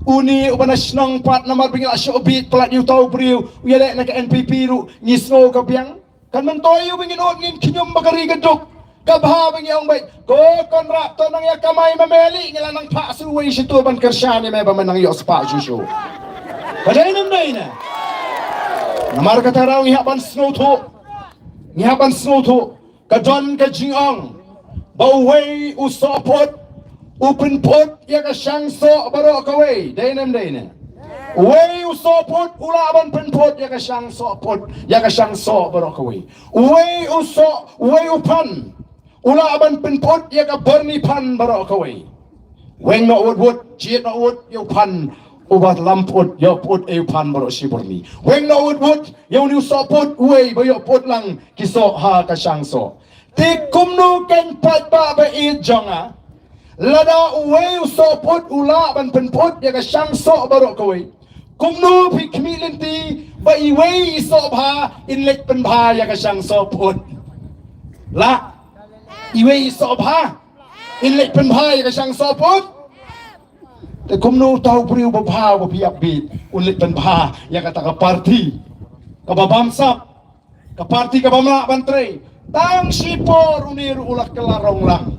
une uba na shnong pat namar ba ngi la shu beit palat ïa uta u briew u ïaleh na ka N P P ruh ngi sngew ka biang. Kan myntoi aïu ba ngin ud ngin khñium ba ka ri ka duk. Ka bha ba ngi ong beit, ko Conrad to nang ïa kamai ma me lei, ngi la nang phah shuh wei shi tur ban kyrshan ïa me ba me nang ïoh spah shuh shuh. Ka dei ne ym dei ne? Namar kata ka daw ngi hap ban sngewthuh. Ngi hap ban sngewthuh. Ka don ka jingong ba uwei u sohput u pynput ïa ka shang soh baroh kawei. Dei ne ym dei ne? Uwei u sohput u lah ban pynput ïa ka shang sohput, ïa ka shang soh baroh kawei. Uwei u soh, uwei u phan u lah ban pynput ïa ka byrni phan baroh kawei. Weng noh wut wut, jied noh wut ïa u phan uba lam put, ïoh put ïa u phan baroh shi byrni. Weng noh wut wut ïa une u sohput uwei ba ïoh put lang ki soh ha ka shang soh. Te kumno keiñ paidbah ba ïeit jong nga, lada uwei u sohput u lah ban pynput ïa ka shang soh baroh kawei, kumno phi khmih lynti ba iwei i soh bha in leit pynbha ïa ka shang sohput? Lah. Iwei i soh bha in leit pynbha ïa ka shang sohput? Te kumno uta u briew ba bha ba phi ïa bit un leit pynbha ïa kata ka party kaba bamsap, ka party kaba ym lah ban trei? Tang shi por une ruh u la kylla rong lang.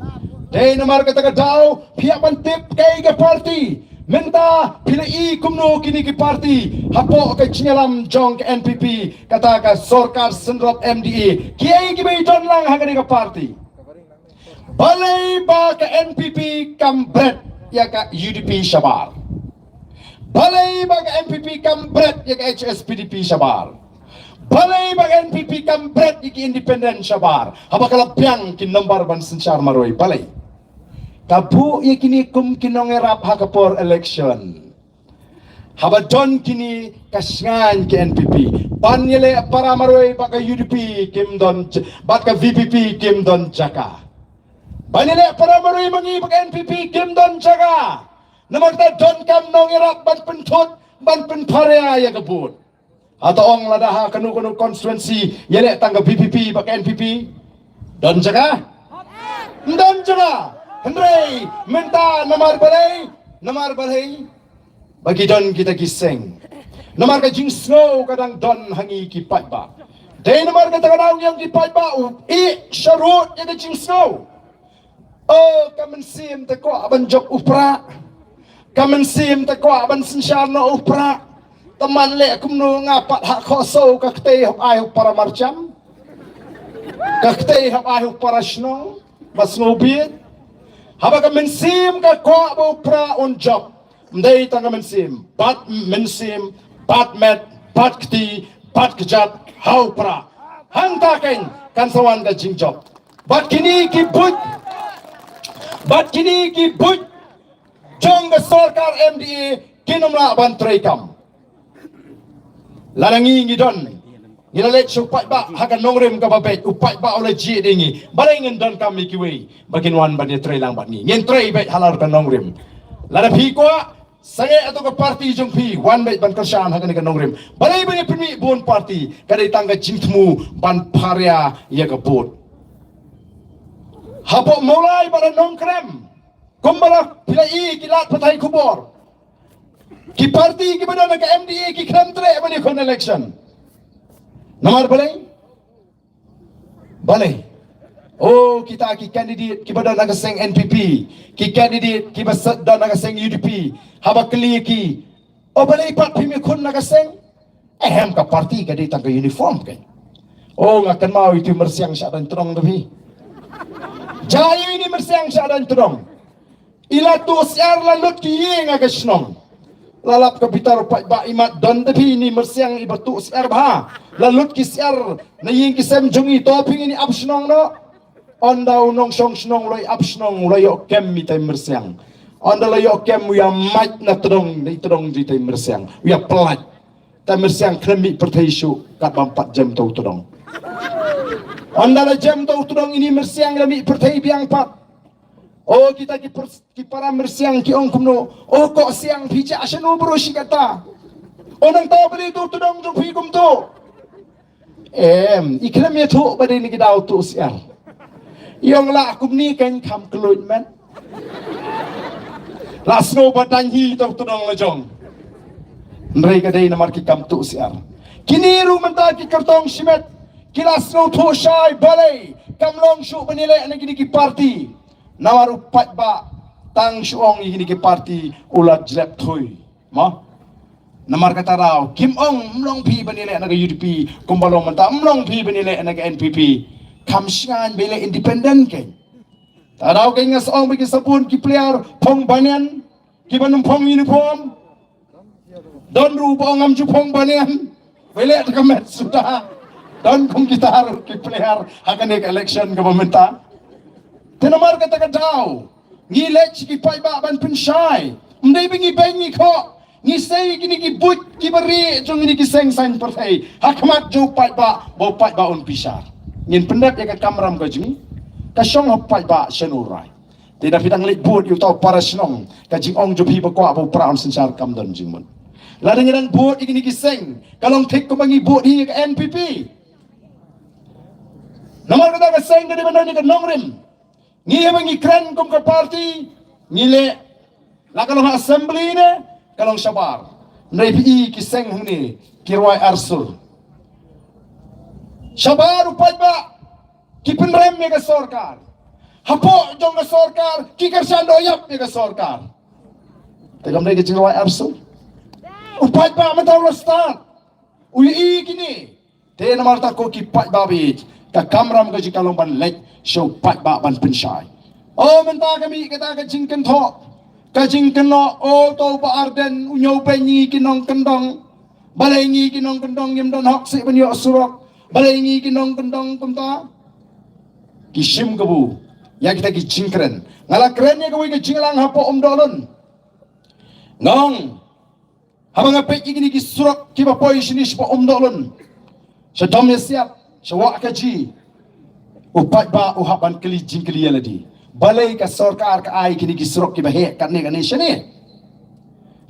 Dei namar kata ka daw phi hap ban tip kaei ka party. Mynta phi la i kumno kine ki party hapoh ka jingïalam jong ka N P P, kata ka sorkar syndrop M D A. Kiei kiba i don lang ha kane ka party? Balei ba ka N P P kam bret ïa ka U D P shabar? Balei ba ka N P P kam bret ïa ka H S P D P shabar? Balei ba ka N P P kam bret ïa ki independent shabar? Haba ka la biang ki nombar ban synshar marwei, balei? Ka buh ïa kine kum ki nongïarap ha ka por election. Haba don kine ka shngaiñ ka N P P ban ïaleh para marwei ba ka U D P kim don j-, ba ka V P P kim don jaka. Ban ïaleh para marwei ma ngi ba ka N P P kim don jaka. Namar ta donkam nongïarap ban pynthut, ban pynpharia ïa ka vote. Hato ong lada ha kano kano constituency ïaleh tang ka V P P ba ka N P P, don jaka? Ym don jaka. Hynrei mynta namar balei? Namar balei? Ba ki don kita ki seng. Namar ka jingsngew ka dang don ha ngi ki paidbah. Dei namar kata ka daw ngi ong ki paidbah u ïeh sharud ïa ka jingsngew. Oh, ka mynsiem te kwah ban jop u prah. Ka mynsiem te kwah ban synshar noh u prah. Te man leh kumno nga pat ha khohsiew ka ktei hap ai u para marjan. Ka ktei hap ai u para shnong. Ba sngewbha. Haba ka mynsiem ka kwah ba u prah un jop. Ym dei tang ka mynsiem, bad mynsiem, bad met, bad kti, bad kjat, ha u prah. Hangta keiñ kan sa wan ka jingjop. Bad kine ki buit, bad kine ki buit jong ka sorkar M D A kin ym lah ban treikam. Lada ngi ngi don, ngi la leit sha u paidbah ha ka nongrim kaba beit, u paidbah u la jied ïa ngi. Balei ngin donkam ïa kiwei ba kin wan ban ïatrei lang bad ngi? Ngin trei beit halor ka nongrim. Lada phi kwah sangeh ïa ka parti jong phi, wan beit ban kyrshan ha kane ka nongrim. Balei ba ngi pynmih bun parti? Ka dei tang ka jingthmu ban pharia ïa ka vote. Hapoh Mawlai bad ha Nongkrem, kumba la phi la i ki lad pathai khubor, ki parti kiba don ha ka M D A ki khlem treh ban ïakhun election. Namar balei? Balei? Oh, kita ki candidate kiba don ha ka seng N P P, ki candidate kiba sa-, don ha ka seng U D P, haba kylli ki, oh, balei pat phim ïakhun na ka seng? Ehem, ka parti ka dei tang ka uniform keiñ. Oh, nga kynmaw ïa iti myrsiang shah dang tdong da phi. Jia ïa ini myrsiang shah dang tdong. I la tuh syiar la lut ki ïing ha ka shnong. La lap ka bitar u paidbah, i mat don da phi ini myrsiang iba tuh syiar bha. La lut ki syiar na ïing ki sem jong i, to phi ngin ïa ap shnong noh. Ynda u nongshong shnong u la ïa ap shnong u la ïoh kem ïa itai myrsiang. Ynda la ïoh kem u ïa mait na tdong, na i tdong jong itai myrsiang. U ïa pyllait. Itai myrsiang khlem mih pyrthei shuh katba ym pat jem to u tdong. Ynda la jem to u tdong ini myrsiang la mih pyrthei biang pat. Oh, kita ki per-, ki para myrsiang ki ong kumno. Oh, koh siang phi jah shano bro shi katta. Oh, nangta balei to u tdong jong phi kumto. Em, i khlem ïathuh ba dei na ki daw tuh syiar. I ong lah kumne kan kham kloi met. Lah sngew ba dang hi to u tdong la jong. Hynrei ka dei namar ki kam tuh syiar. Kine ruh mynta ki kyrtong shimet ki la sngewthuh shai balei kam long shuh ban ïaleh na kine ki parti. Namar u paidbah tang shu ong ïa kine ki parti u la jlep thui. Mo? Namar kata daw kim ong ym long phi ban ïaleh na ka U D P, kumba long mynta ym long phi ban ïaleh na ka N P P. Kham shngaiñ ba ïaleh independent keiñ. Ta daw keiñ nga sa ong ba ki sa bun ki player phong banian, kiba nym phong uniform. Don ruh ba ong ngam ju phong banian. Ba ïaleh da ka met suda. Don kum kita ruh ki player ha kane ka election kaba mynta. Te namar kata ka daw ngi leit sha ki paidbah ban pynshai. Ym dei ba ngi beiñ ngi khoh. Ngi sei kine ki buit kiba rieh jong kine ki seng saiñ pyrthei ha khmat jong u paidbah ba u paidbah un bishar. Ngin pyndep ïa ka kamram ka jong ngi. Ka shong ha paidbah shen u rai. Te da phi dang leit bud ïa uta u para shnong, ka jingong jong phi ba kwah ba u para un synshar kam don jingmut. Lada ngi dang bud ïa kine ki seng ka long thik kumba ngi bud hi ïa ka N P P. Namar kata ka seng ka dei ban don ïa ka nongrim. Ngi haba ngi kren kum ka parti ngi leh, la ka long ha assembly ne ka long shabar. Hynrei phi i ki seng hangne ki rwai arsur. Shabar u paidbah ki pynrem ïa ka sorkar. Hapoh jong ka sorkar ki kyrshan doh ïap ïa ka sorkar. Te kam dei ka jingrwai arsur. U paidbah mynta u la stad. U i kine. Te namar ta ko ki paidbah bit, ka kamram ka jong ka long ban leit sha u paidbah ban pynshai. O mynta ka mih kata ka jingkynthoh. Ka jingkynnoh, o to ba Ardent u ñiew beiñ ngi ki nongkyndong. Balei ngi ki nongkyndong ngim don hok sih ban ïoh surok? Balei ngi ki nongkyndong kumta? Ki shim kabu ïa kita ki jingkren. Nga la kren ïa kawei ka jingïalang hapoh Umdohlun. Nga ong, haba nga peit ïa kine ki surok kiba poi shane shapoh Umdohlun, sha Dom Ïasiat, sha Wah Kaji, u paidbah u hap ban kylli jingkylli ïa lade, balei ka sorkar ka ai kine ki surok kiba heh katne katne shane?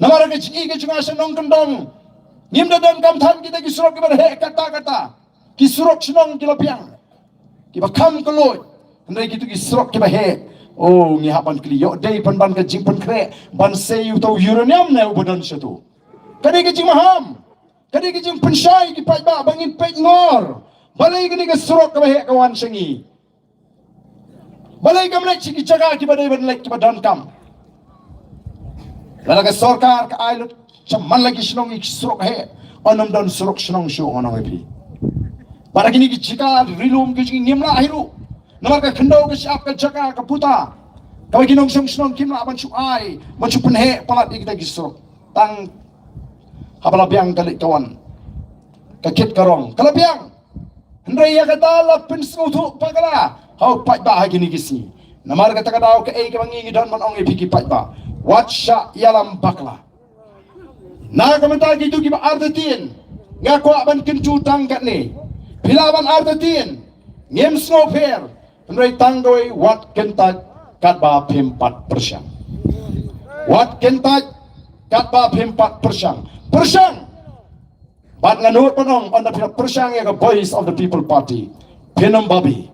Namar ka jingïeit ka jong nga sha nongkyndong, ngim da donkam than kita ki surok kiba heh katta katta. Ki surok shnong ki la biang, kiba kham kylluid. Hynrei kito ki surok kiba heh, o, ngi hap ban kylli, ïoh dei pynban ka jingpynkhreh ban sei uto u uranium ne uba don shato? Ka dei ka jingmaham, ka dei ka jingpynshai ki paidbah ba ngin peit ngor. Balei kane ka surok kaba heh ka wan sha ngi? Balei kam leit sha ki jaka kiba dei ban leit, kiba donkam? Lada ka sorkar ka ai lut sha man la ki shnong ïa ki surok heh, un ym don surok shnong shuh, ngan ong ïa phi. Bad ha kine ki jaka ri lum ki jong ngi ngim lah hi ruh. Namar ka khyndew ka shyiap, ka jaka ka puta, kaba ki nongshong shnong kim lah ban shu ai, ban shu pynheh palat ïa kita ki surok. Tang haba la biang ka leit ka wan, ka kit ka rong, ka la biang. Hynrei ïa kata la pynsngewthuh bakla ha u paidbah ha kine ki sngi. Namar kata ka daw kaei kaba ngi ngi don ban ong ïa phi ki paidbah, wat shah ïalam bakla. Na ka bynta kito kiba artatien, nga kwah ban kyntu tang katne. Phi lah ban artatien, ngim sngewpher. Hynrei tang kawei, wat kyntait katba phim pat pyrshang. Wat kyntait katba phim pat pyrshang. Pyrshang! Bad nga nud ban ong, ynda phi la pyrshang ïa ka Voice of the People Party, phin ym babe.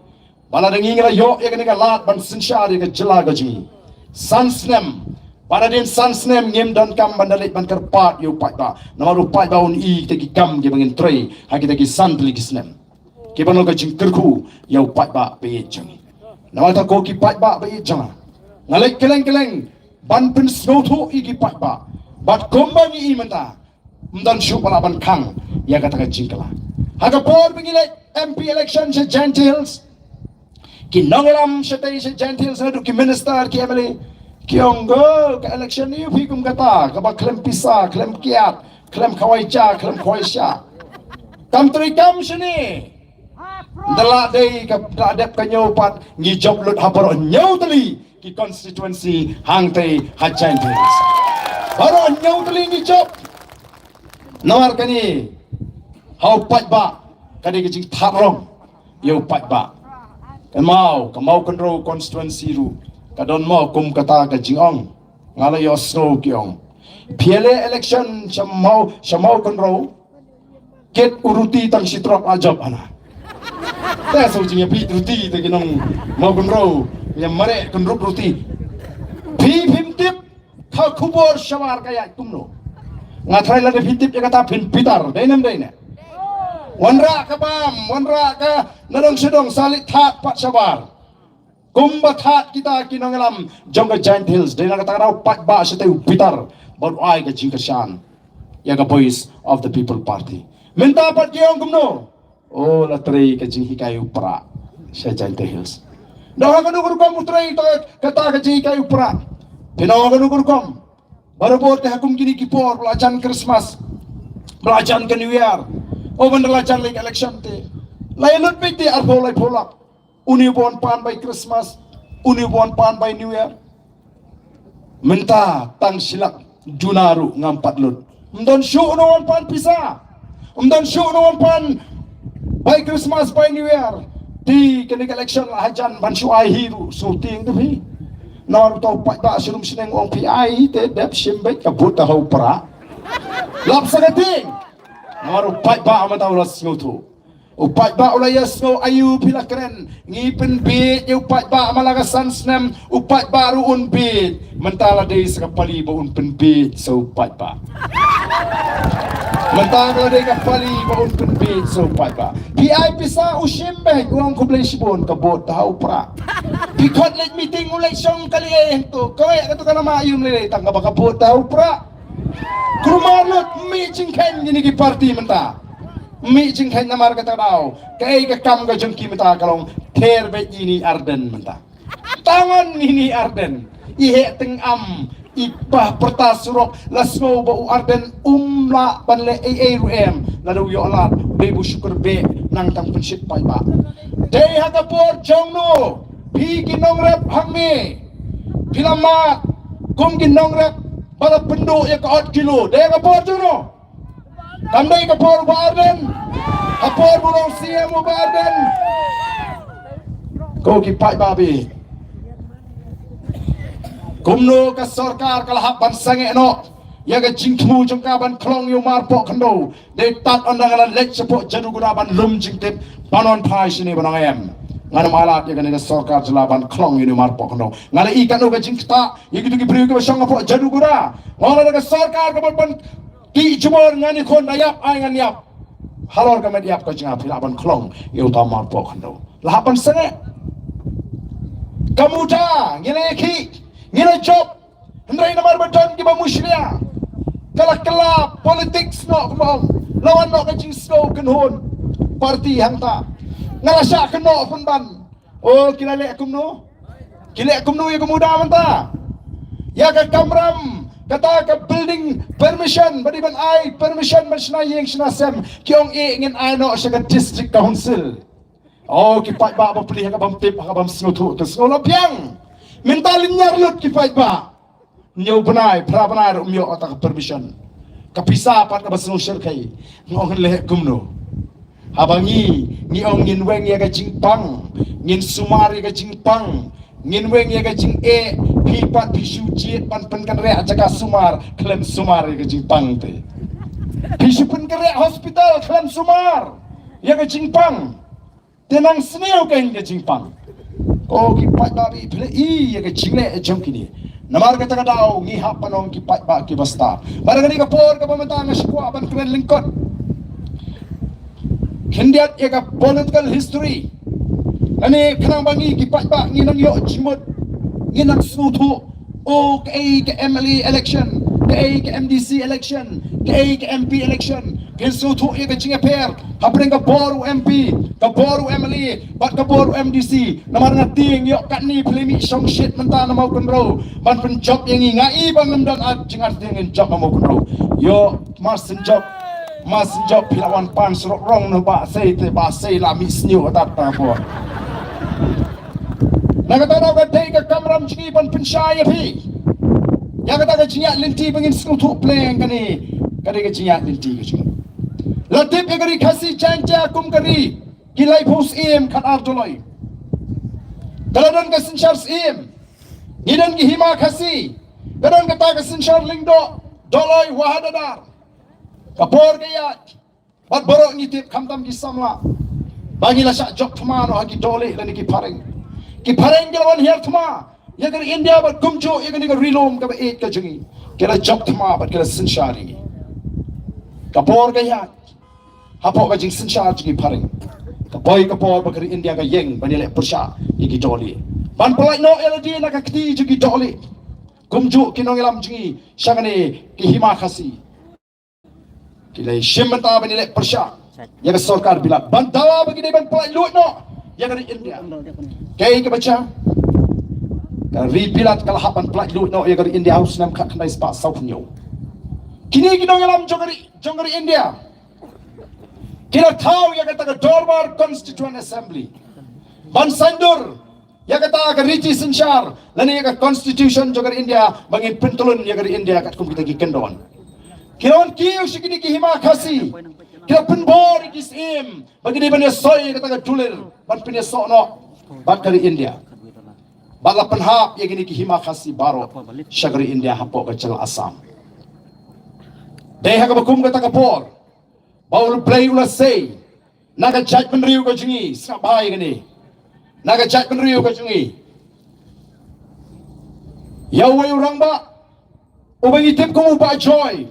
Ba lada ngi ngi la ïoh ïa kane ka lad ban synshar ïa ka jylla ka jong ngi san snem, ba hadien san snem ngim donkam ban da leit ban kyrpad ïa u paidbah. Namar u paidbah un i kita ki kam kiba ngin trei ha kita ki san tylli ki snem, kiba long ka jingkyrkhu ïa u paidbah ba ïeit jong ngi. Namar kata ko ki paidbah ba ïeit jong nga, nga leit kylleng kylleng ban pynsngewthuh ïa ki paidbah. Bad kumba ngi i mynta, ym don shuh ba lah ban khang ïa kata ka jingkylla. Ha ka por ba ngi leit M P election sha Jaintia Hills, ki nongïalam shatei sha Jaintia Hills, naduh ki minister, ki M L A, ki ong, "Ko, ka election ïa phi kum kata, kaba khlem pisa, khlem kiad, khlem khawai ja, khlem khawai sha." Kam trei kam shane. Da lah dei ka, da dep ka ñiew pat, ngi jop lut ha baroh hynñiew tylli ki constituency hangtei ha Jaintia Hills. Baroh hynñiew tylli ngi jop. Namar kane, ha u paidbah ka dei ka jingthad rong ïa u paidbah. Ka Maw, ka Mawkynrew constituency ruh ka don mo kum kata ka jingong. Nga la ïohsngew ki ong, phi leh election sha Maw, sha Mawkynrew, kit u ruti tang shi trok la jop hana. Te shu jingïapit ruti te ki nong Mawkynrew, ïa mareh kynrup ruti. Phi phim tip ka khubor shabar ka ïaid kumno. Nga tharai lada phi tip ïa kata phin bitar, dei ne ym dei ne? Wanrah ka bam, wanrah ka nadong shadong, sa leit thad pat shabar. Kumba thad kita ki nongïalam jong ka Jaintia Hills, dei na kata ka daw paidbah shatei u bitar bad u ai ka jingkyrshan ïa ka Voice of the People Party. Mynta pat ki ong kumno? O, la trei ka jinghikai u Prah sha Jaintia Hills. Nda ha kano ka rukom u trei kata, kata ka jinghikai u Prah? Phin ong ha kano ka rukom? Barabor te ha kum kine ki por ba la jan Christmas, ba la jan ka New Year, o ban da la jan leit election te, la ïalut beit te arphew laiphew lak. Une ba wan pan bai Christmas, une ba wan pan bai New Year. Mynta tang shi lak duna ruh ngam pat lut. Ym don shuh uno wan pan pisa. Ym don shuh uno wan pan bai Christmas, bai New Year. Te kane ka election la hajan ban shu ai hi ruh, shu tieng te phi. Namar uto u paidbah sha rum shneng u ong phi ai hi te dep shim beit ka vote ha u Prah. Lap sa ka tieng. Namar u paidbah mynta u la sngewthuh. U paidbah u la ïohsngew aïu phi la kren. Ngi pynbieit ïa u paidbah man la ka san snem, u paidbah ruh un bieit. Mynta la dei sa ka pali ba un pynbieit sa u paidbah. Mynta la dei ka pali ba un pynbieit sa u paidbah. Phi ai pisa u shim beit, u ong khublei shibun, ka vote ha u Prah. Phi khot leit meeting, u leit shong kali eh hangto. Kawei kato ka lama aïu ym lei lei tang kaba ka vote ha u Prah. Kulmar lut, mih jingkheiñ kine ki party mynta. Mih jingkheiñ namar kata ka daw kaei ka kam ka jong ki mynta ka long ther beit ïa ine i Ardent mynta. Tang wan ine i Ardent i heh tyngam, Bah pyrta surok la sngew ba u Ardent um lah ban leh ei ei ruh em, lada u ïoh lad u dei ba u shu kyrpad nang tang pynshit paidbah. Dei ha ka por jong no phi ki nongrep hangne phi la mad kum ki nongrep ba la pynduh ïa ka ot kilo. Dei ha ka por jong no. Kam dei ka por u Bah Ardent. Ka por ba u long C M u Bah Ardent. Ko ki paidbah, kumno ka sorkar ka la hap ban sangeh noh ïa ka jingthmu jong ka ban khlong ïa u Marpoh Khyndew? Dei tad ynda nga la leit shapoh Jaduguda ban lum jingtip ban wan phai shane ban ong em, ngan ym ailad ïa kane ka sorkar jylla ban khlong ïa u Marpoh Khyndew. Nga la i katno ka jingktah ïa kito ki briew kiba shong hapoh Jaduguda. Nga ong lada ka sorkar ka ban ban Ki jubor ngan ïakhun, da ïap ai ngan ïap. Halor ka met ïap ka jingïap phi lah ban khlong ïa uta u Marpoh Khyndew. La hap ban sangeh. Ka muda ngi la ïakhih, ngi la jop. Hynrei namar ba don kiba mushlia, ka la kylla politics noh kumba ong. La wan noh ka jingsngew kynhun party hangta. Nga la shah kynnoh pynban. O, ki la leh kumno? Ki leh kumno ïa ka muda mynta? Ïa ka kamram, kata ka building permission, ba dei ban ai permission ban shna ïing shna sem, ki ong eh ngin ai noh sha ka district council. O, ki paidbah ba plie ha ka bym tip, ha ka bym sngewthuh, te sngew la biang. Mynta lynñiar lut ki paidbah. Hynñiew bnai, phra bnai ruh ym ïoh ata ka permission. Ka pisa pat kaba sngewsih kaei. Nga ong leh kumno? Haba ngi, ngi ong ngin weng ïa ka jingpang, ngin sumar ïa ka jingpang, ngin weng ïa ka jingeh, phi pat phi shu jied ban pynkynriah jaka sumar, khlem sumar ïa ka jingpang te. Phi shu pynkynriah hospital, khlem sumar ïa ka jingpang. Te nang sniew kein ka jingpang. Ko ki paidbah, phi la i ïa ka jingleh jong kine. Namar kata ka daw ngi hap ban ong ki paidbah kiba stad. Bad ha kane ka por kaba mynta nga shu kwah ban kren lyngkot khyndiat ïa ka political history. Lane khnang ba ngi ki paidbah ngin nang ïoh jingmut, ngin nang sngewthuh. O, kaei ka M L A election, kaei ka M D C election, kaei ka M P election. Phin sngewthuh ïa ka jingïapher hapdeng ka bor u M P, ka bor u M L A bad ka bor u M D C. Namar nga tieng ïoh katne phi la mih shongshit mynta na Mawkynrew ban pynjop ïa ngi. Nga i ba ngim don ar jingartatien ngin jop na Mawkynrew. Ïoh, mar syn jop, mar syn jop phi la wan pan surok rong noh, Bah Sei te, Bah Sei la mih sniew tat ta bor. Na kata daw ka dei ka kamram jong ngi ban pynshai ïa phi. Ïa kata ka jingïaid lynti ba ngin sngewthuh pleng kane, ka dei ka jingïaid lynti ka jong ngi. La tip ïa ka Ri Khasi Jaiñtia kum ka ri ki laiphew syiem khatar doloi. Ka la don ka synshar syiem. Ngi don ki Hima Khasi. Ka don kata ka synshar Lyngdoh, Dolloi, Wahadadar. Ka por ka ïaid. Bad baroh ngi tip khamtam ki samla ba ngi la shah jop thma noh ha ki dohlieh lane ki phareng. Ki phareng ki la wan hiar thma ïa ka ri India bad kumjuh ïa kane ka ri lum kaba ïeit ka jong ngi. Ki la jop thma bad ki la synshar ïa ngi. Ka por ka ïaid hapoh ka jingsynshar jong ki phareng. Ka poi ka por ba ka ri India ka ïeng ban ïaleh pyrshah ïa ki dohlieh, ban pyllait noh ïa lade na ka kti jong ki dohlieh. Kumjuh ki nongïalam jong ngi sha kane ki Hima Khasi. Ki la shim bynta ban ïaleh pyrshah ïa ka sorkar Bilat ban dawa ba ki dei ban pyllait luid noh ïa ka ri India. Kaei kaba jia? Ka ri Bilat ka la hap ban pyllait luid noh ïa ka ri India ha u snem khatkhyndai spah sawphew hynñiew. Kine ki nongïalam jong ka ri, jong ka ri India ki la thaw ïa kata ka Dorbar Constituent Assembly ban saiñdur ïa kata ka riti synshar lane ïa ka constitution jong ka ri India ba ngin pyntlun ïa ka ri India katkum kita ki kyndon. Ki la wan kiew sha kine ki Hima Khasi, ki la pynbor ïa ki syiem ba ki dei ban ïasoi ïa kata ka dulir ban pynïasoh noh bad ka ri India. Bad la pynhap ïa kine ki Hima Khasi baroh sha ka ri India hapoh ka jylla Assam. Dei ha kaba kum kata ka por ba U Blei u la sei na ka jaitbynriew ka jong ngi, sngap bha ïa kane, na ka jaitbynriew ka jong ngi, ïa uwei u rangbah uba ngi tip kum u Bah Joy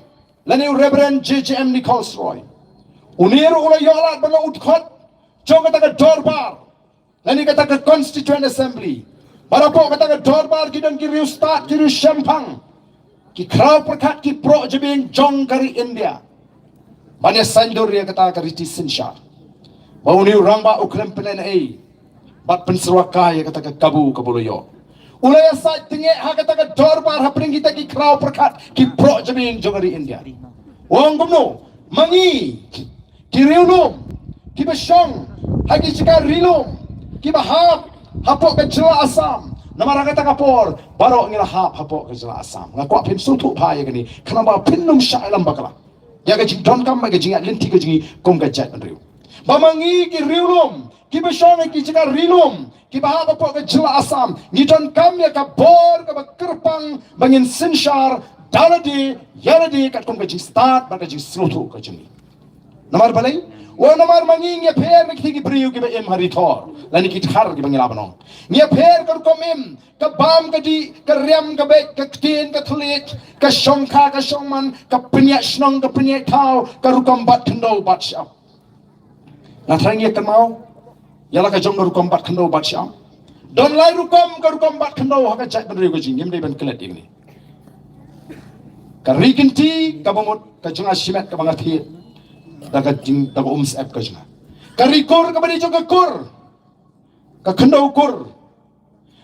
lane u Reverend J J M Nichols Roy. Une ruh u la ïoh lad ban long u dkhot jong kata ka dorbar lane kata ka Constituent Assembly. Bad hapoh kata ka dorbar ki don ki riewstad, ki riewshemphang, ki khraw pyrkhat, ki proh jabieng jong ka ri India ban ïa saiñdur ïa kata ka riti synshar. Ba une u rangbah u khlem pynlehnohei bad pynsyrwa kai ïa kata ka kabu kaba u la ïoh. U la ïasaid tyngeh ha kata ka dorbar hapdeng kita ki khraw pyrkhat ki proh jabieng jong ka ri India. U ong kumno, ma ngi ki riewlum kiba shong ha ki jaka ri lum kiba hap hapoh ka jylla Assam, namar ha kata ka por baroh ngi la hap hapoh ka jylla Assam. Nga kwah phin sngewthuh bha ïa kane, khnang ba phin ym shah ïalam bakla ïa ka jingdonkam bad ka jingïaid lynti ka jong ngi kum ka jaitbynriew. Ba ma ngi ki riewlum kiba shong ha ki jaka ri lum kiba hap hapoh ka jylla Assam, ngi donkam ïa ka bor kaba kyrpang ba ngin synshar da lade ïa lade katkum ka jingstad bad ka jingsngewthuh ka jong ngi. Namar balei? Wa namar ma ngi ngi ïapher na kita ki briew kiba im ha ri thor lane ki dkhar kiba ngi lah ban ong. Ngi ïapher ka rukom im, ka bam ka dih, ka riam ka beit, ka ktien ka thylliej, ka shongkha ka shongman, ka pynïaid shnong ka pynïaid thaw, ka rukom bat khyndew bat shyiap. Nga thrang ïa kynmaw ïa la ka jong ka rukom bat khyndew bat shyiap. Don lai rukom ka rukom bat khyndew ha ka jaitbynriew ka jong ngi, ngim dei ban klet ïa kane. Ka ri kynti kaba mut ka jong nga shimet kaba nga thied da ka jing, da ka umsyep ka jong nga. Ka ri kur kaba dei jong ka kur, ka khyndew kur.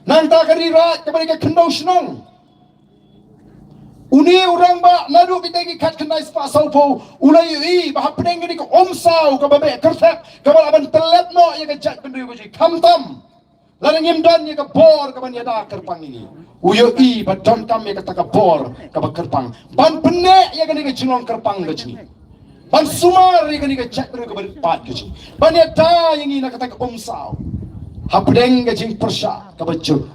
Nangta ka ri raid kaba dei ka khyndew shnong. Une u rangbah naduh kita ki khatkhyndai spah sawphew u la ïohi ba hapdeng kane ka umsaw kaba beh kyrthep kaba lah ban tyllep noh ïa ka jaitbynriew ka jong ngi, khamtam lada ngim don ïa ka bor kaban ïada kyrpang ïa ngi, u ïohi ba donkam ïa kata ka bor kaba kyrpang ban pynneh ïa kane ka jinglong kyrpang ka jong ngi, ban sumar ïa kane ka jaitbynriew kaba rit paid ka jong ngi, ban ïada ïa ngi na kata ka umsaw. Hapdeng ka jingpyrshah kaba jur,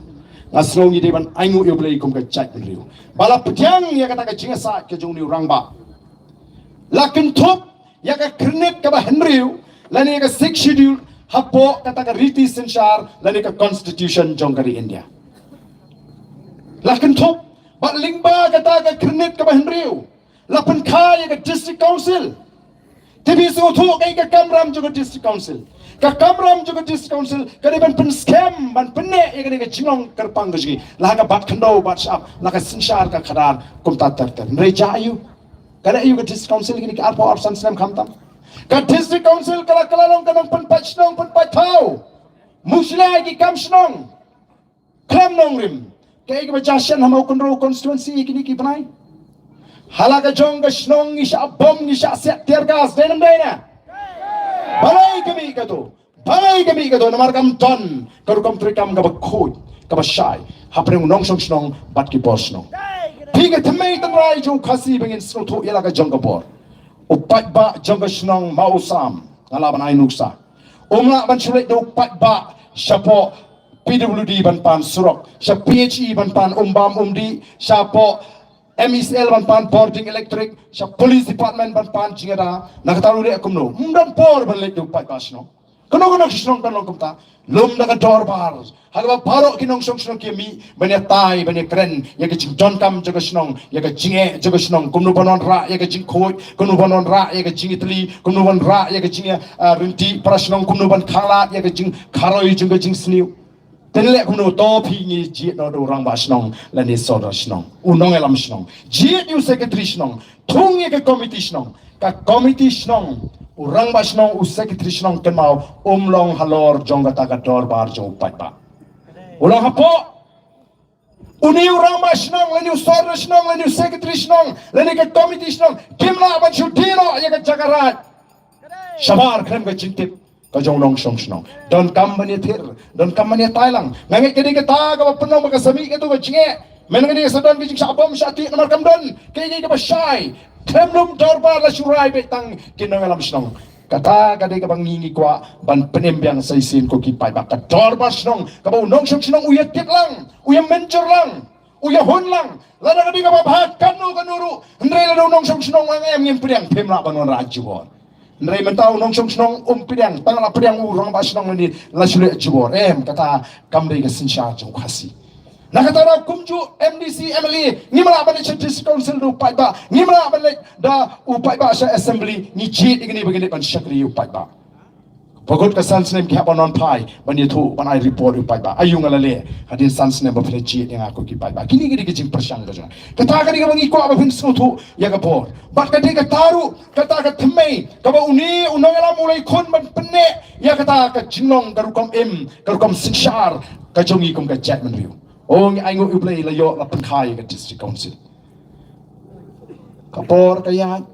nga sngew ngi dei ban ainguh ïa U Blei kum ka jaitbynriew ba la pdiang ïa kata ka jingïasaid ka jong une u rangbah. La kynthup ïa ka kyrnit kaba hynriew lane ïa ka Sixth Schedule hapoh kata ka riti synshar lane ka Constitution jong ka ri India. La kynthup bad lyngba kata ka kyrnit kaba hynriew la pynkha ïa ka District Council. Te phi sngewthuh kaei ka kamram jong ka District Council? Ka kamram jong ka District Council ka dei ban pynskhem, ban pynneh ïa kane ka jinglong kyrpang ka jong ngi, la ha ka bat khyndew bat shyiap, la ka synshar ka khadar, kumta ter ter. Hynrei jia aiu? Ka leh aiu ka District Council kine ki arphew arphew san snem khamtam? Ka District Council ka la, ka la long ka nongpynpait shnong pynpait thaw, mushlia ki kam shnong khlem nongrim. Kaei kaba jia shen ha Mawkynrew constituency ïa kine ki bnai? Ha la ka jong ka shnong ngi shah bom, ngi shah siat tear gas, dei ne ym dei ne? Balei ka mih kato? Balei ka mih kato? Namar kam don ka rukom treikam kaba khuid kaba shai hapdeng u nongshong shnong bad ki bor shnong. Phi ka thymmei tynrai jong u Khasi ba ngin sngewthuh ïa la ka jong ka bor. U paidbah jong ka shnong Mawsam, nga lah ban ai nuksa, um lah ban shu leit da u paidbah shapoh P W D ban pan surok, sha P H E ban pan umbam umdih, shapoh M E C L ban pan bording electric, sha police department ban pan jingïada. Na kata u leh kumno? Ym don por ban leit da u paidbah shnong. Kano kano ka shnong kan long kumta. Lum da ka dorbar ha kaba baroh ki nongshong shnong ki mih ban ïatai, ban ïakren ïa ka jingdonkam jong ka shnong, ïa ka jingeh jong ka shnong, kumno ban wanrah ïa ka jingkhuid, kumno ban wanrah ïa ka jingïatylli, kumno ban wanrah ïa ka jing, ah, ryntih para shnong, kumno ban khanglad ïa ka jingkharoi jong ka jingsniew. Te ngi leh kumno? To phi, ngi jied noh da u rangbah shnong lane sordar shnong, u nongïalam shnong, jied ïa u secretary shnong, thung ïa ka komiti shnong. Ka komiti shnong, u rangbah shnong, u secretary shnong, kynmaw, um long halor jong kata ka dorbar jong u paidbah. U long hapoh. Une u rangbah shnong lane u sordar shnong lane u secretary shnong lane ka komiti shnong kim lah ban shu die noh ïa ka jaka raid shabar khlem ka jingtip ka jong u nongshong shnong. Donkam ban ïathir, donkam ban ïatai lang. Nga ngeit ka dei kata kaba pynlong ba ka sa mih kato ka jingeh. Mynta ka dei ka sa don ka jingshah bom shah tih namar kam don kaei kaei kaba shai. Khlem lum dorbar, la shu rai beit tang ki nongïalam shnong. Kata ka dei kaba ngi ngi kwah ban pynim biang sa shisien ko ki paidbah. Ka dorbar shnong kaba u nongshong shnong u ïatip lang, u ïamynjur lang, u ïahun lang. Lada ka dei kaba bha kano kano ruh, hynrei lada u nongshong shnong u ong em, ngin pdiang, phim lah ban wanrah jubor. Hynrei mynta u nongshong shnong um pdiang, tang la pdiang u rangbah shnong lane la shu leh jubor. Em, kata kam dei ka synshar jong u Khasi. Na kata ruh kumjuh M D C, M L A, ngim lah ban leit sha District Council da u paidbah, ngim lah ban leit da u paidbah sha Assembly, ngi jied ïa kine ba ngin leit ban shakri ïa u paidbah. Ba kut ka san snem ki hap ban wan phai ban ïathuh, ban ai report ïa u paidbah. Aiu nga la leh hadien san snem ba phi la jied ïa nga ko ki paidbah? Kine ki dei ki jingpyrshang ka jong nga. Kata ka dei kaba ngi kwah ba phin sngewthuh ïa ka bor. Bad ka dei kata ruh kata ka thymmei kaba une u nongïalam u la ïakhun ban pynneh ïa kata ka jinglong, ka rukom im, ka rukom synshar ka jong ngi kum ka jaitbynriew. O ngi ai nguh ïa U Blei la ïoh la pynkha ïa ka District Council. Ka por ka ïaid,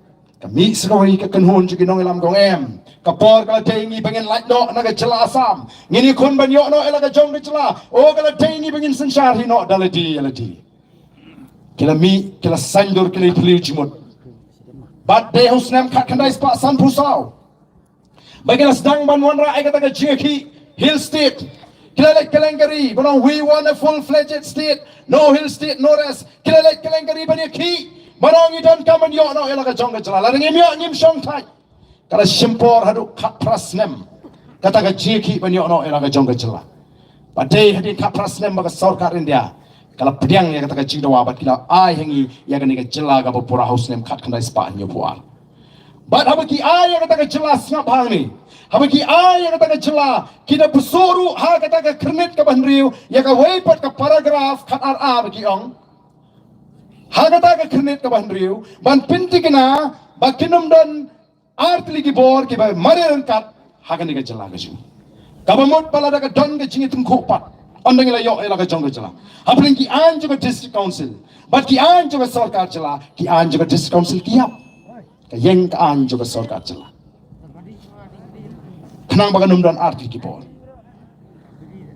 ka mih sa kawei ka kynhun jong ki nongïalam ka ong em. Ka por ka la dei ngi ba ngin lait noh na ka jylla Assam. Ngin ïakhun ban ïoh noh ïa la ka jong ka jylla. O ka la dei ngi ba ngin synshar hi noh da lade ïa lade. Ki la mih, ki la saiñdur, ki la ïatylli jingmut. Bad dei ha u snem khatkhyndai spah sanphew saw ba ki la sdang ban wanrah ïa kata ka jingïakhih Hill State. Ki la leit kylleng ka ri ban ong, "We want a full-fledged state, no Hill State, no rest." Ki la leit kylleng ka ri ban ïakhih ban ong, "Ngi donkam ban ïoh noh ïa la ka jong ka jylla. Lada ngim ïoh, ngim shong thait." Ka la shim por haduh khatphra snem kata ka jingïakhih ban ïoh noh ïa la ka jong ka jylla. Bad dei hadien khatphra snem ba ka sorkar India ka la pdiang ïa kata ka jingdawa bad ki la ai ha ngi ïa kane ka jylla kaba pura ha u snem khatkhyndai spah hynñiewphew ar. Bad haba ki ai ïa kata ka jylla, sngap hangne, haba ki ai ïa kata ka jylla, ki da pynsuh ruh ha kata ka khyrnit kaba hynriew ïa kawei pat ka paragraph khatar A ba ki ong, ha kata ka khyrnit kaba hynriew, ban pynthikna ba kin ym don ar tylli ki bor kiba mareh ryngkat ha kane ka jylla ka jong ngi. Kaba mut ba lada ka don ka jingïatyngkhuh pat, ynda ngi la ïoh ïa la ka jong ka jylla, hapdeng ki aiñ jong ka District Council bad ki aiñ jong ka sorkar jylla, ki aiñ jong ka District Council ki ïap. Ka ïeng ka aiñ jong ka sorkar jylla, khnang ba kan ym don ar tylli ki bor.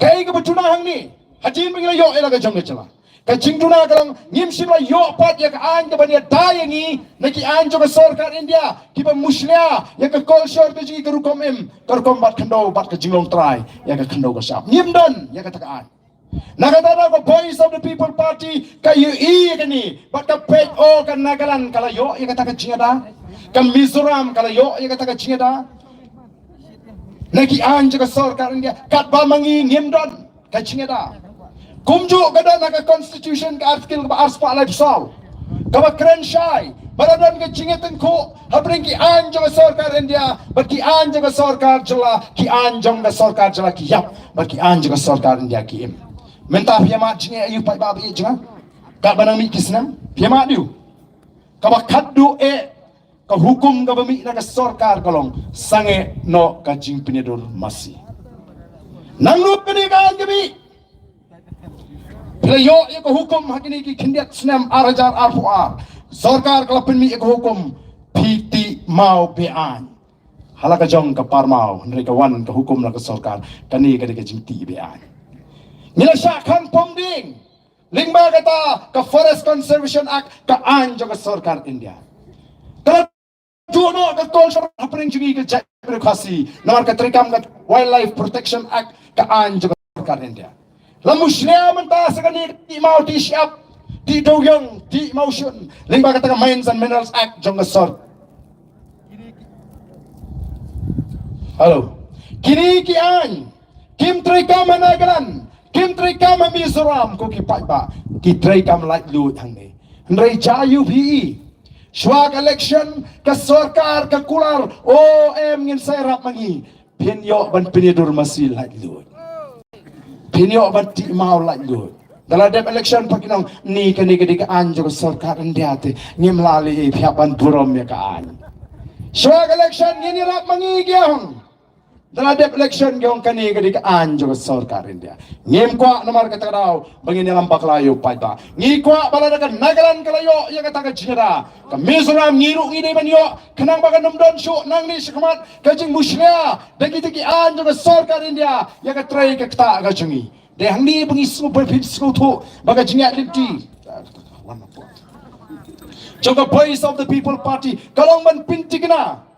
Kaei kaba duna hangne, hadien ba ngi la ïoh ïa la ka jong ka jylla, ka jingduna ka long, ngim shym la ïoh pat ïa ka aiñ kaban ïada ïa ngi na ki aiñ jong ka sorkar India kiba mushlia ïa ka culture ka jong ngi, ka rukom im, ka rukom bat khyndew bad ka jinglong trai ïa ka khyndew ka shyiap. Ngim don ïa kata ka aiñ. Na kata daw ka Voice of the People Party ka ïohi ïa kane bad ka peit, o, ka Nagaland ka la ïoh ïa kata ka jingïada, ka Mizoram ka la ïoh ïa kata ka jingïada na ki aiñ jong ka sorkar India, katba ma ngi ngim don ka jingïada. Kumjuh ka don ha ka Constitution, ka Article kaba arspah laiphew saw, kaba kren shai ba la don ka jingïatyngkhuh hapdeng ki aiñ jong ka sorkar India bad ki aiñ jong ka sorkar jylla, ki aiñ jong ka sorkar jylla ki ïap bad ki aiñ jong ka sorkar India ki im. Mynta phi ïa mad jingeh aïu, paidbah ba ïeit jong nga? Katba nang mih ki snem phi ïa mad aïu? Kaba khatduh eh, ka hukum kaba mih na ka sorkar ka long sangeh noh ka jingpynïadur masi. Nangno kane ka aiñ ka mih? Phi la ïoh ïa ka hukum ha kine ki khyndiat snem ar hajar arphew ar. Sorkar ka la pynmih ïa ka hukum, phi tih maw be-aiñ. Ha la ka jong ka parmaw, hynrei ka wan ka hukum na ka sorkar, kane ka dei ka jingtih be-aiñ. Ngi la shah khang pom dieng lyngba kata ka Forest Conservation Act, ka aiñ jong ka sorkar India. Ka la duh noh ka culture hapdeng jong ngi ka jaitbynriew Khasi, namar ka treikam ka Wildlife Protection Act, ka aiñ jong ka sorkar India. La mushlia mynta sa kane ka tih maw, tih shyiap, tih dewiong, tih mawshun lyngba kata ka Mines and Minerals Act jong ka sor-, hello. Kine ki aiñ kim treikam ha Nagaland, kim treikam ha Mizoram, ko ki paidbah, ki treikam laitluid hangne. Hynrei jia aïu phi? Shuwa ka election ka sorkar ka kular, o em, ngin sa ïarap ma ngi. Phin ïoh ban pynïadur masi laitluid. Phin ïoh ban tih maw laitluid. Da la dep election pat kin ong, ni kane ka dei ka aiñ jong ka sorkar India te, ngim lah leh ei, phi hap ban burom ïa ka aiñ. Shuwa ka election ngin ïarap ma ngi, ki ong. Da la dep election ki ong kane ka dei ka aiñ jong ka sorkar India. Ngim kwah namar kata ka daw ba ngin ïalam bakla ïa u paidbah. Ngi kwah ba lada ka Nagaland ka la ïoh ïa kata ka jingïada, ka Mizoram, ngi ruh ngi dei ban ïoh, khnang ba kan ym don shuh nangne shakhmat ka jingmushlia da kita ki aiñ jong ka sorkar India ïa ka trei ka ktah ka jong ngi. Dei hangne ba ngi sngewbha, phin sngewthuh ba ka jingïaid lynti jong ka Voice of the People Party ka long ban pynthikna.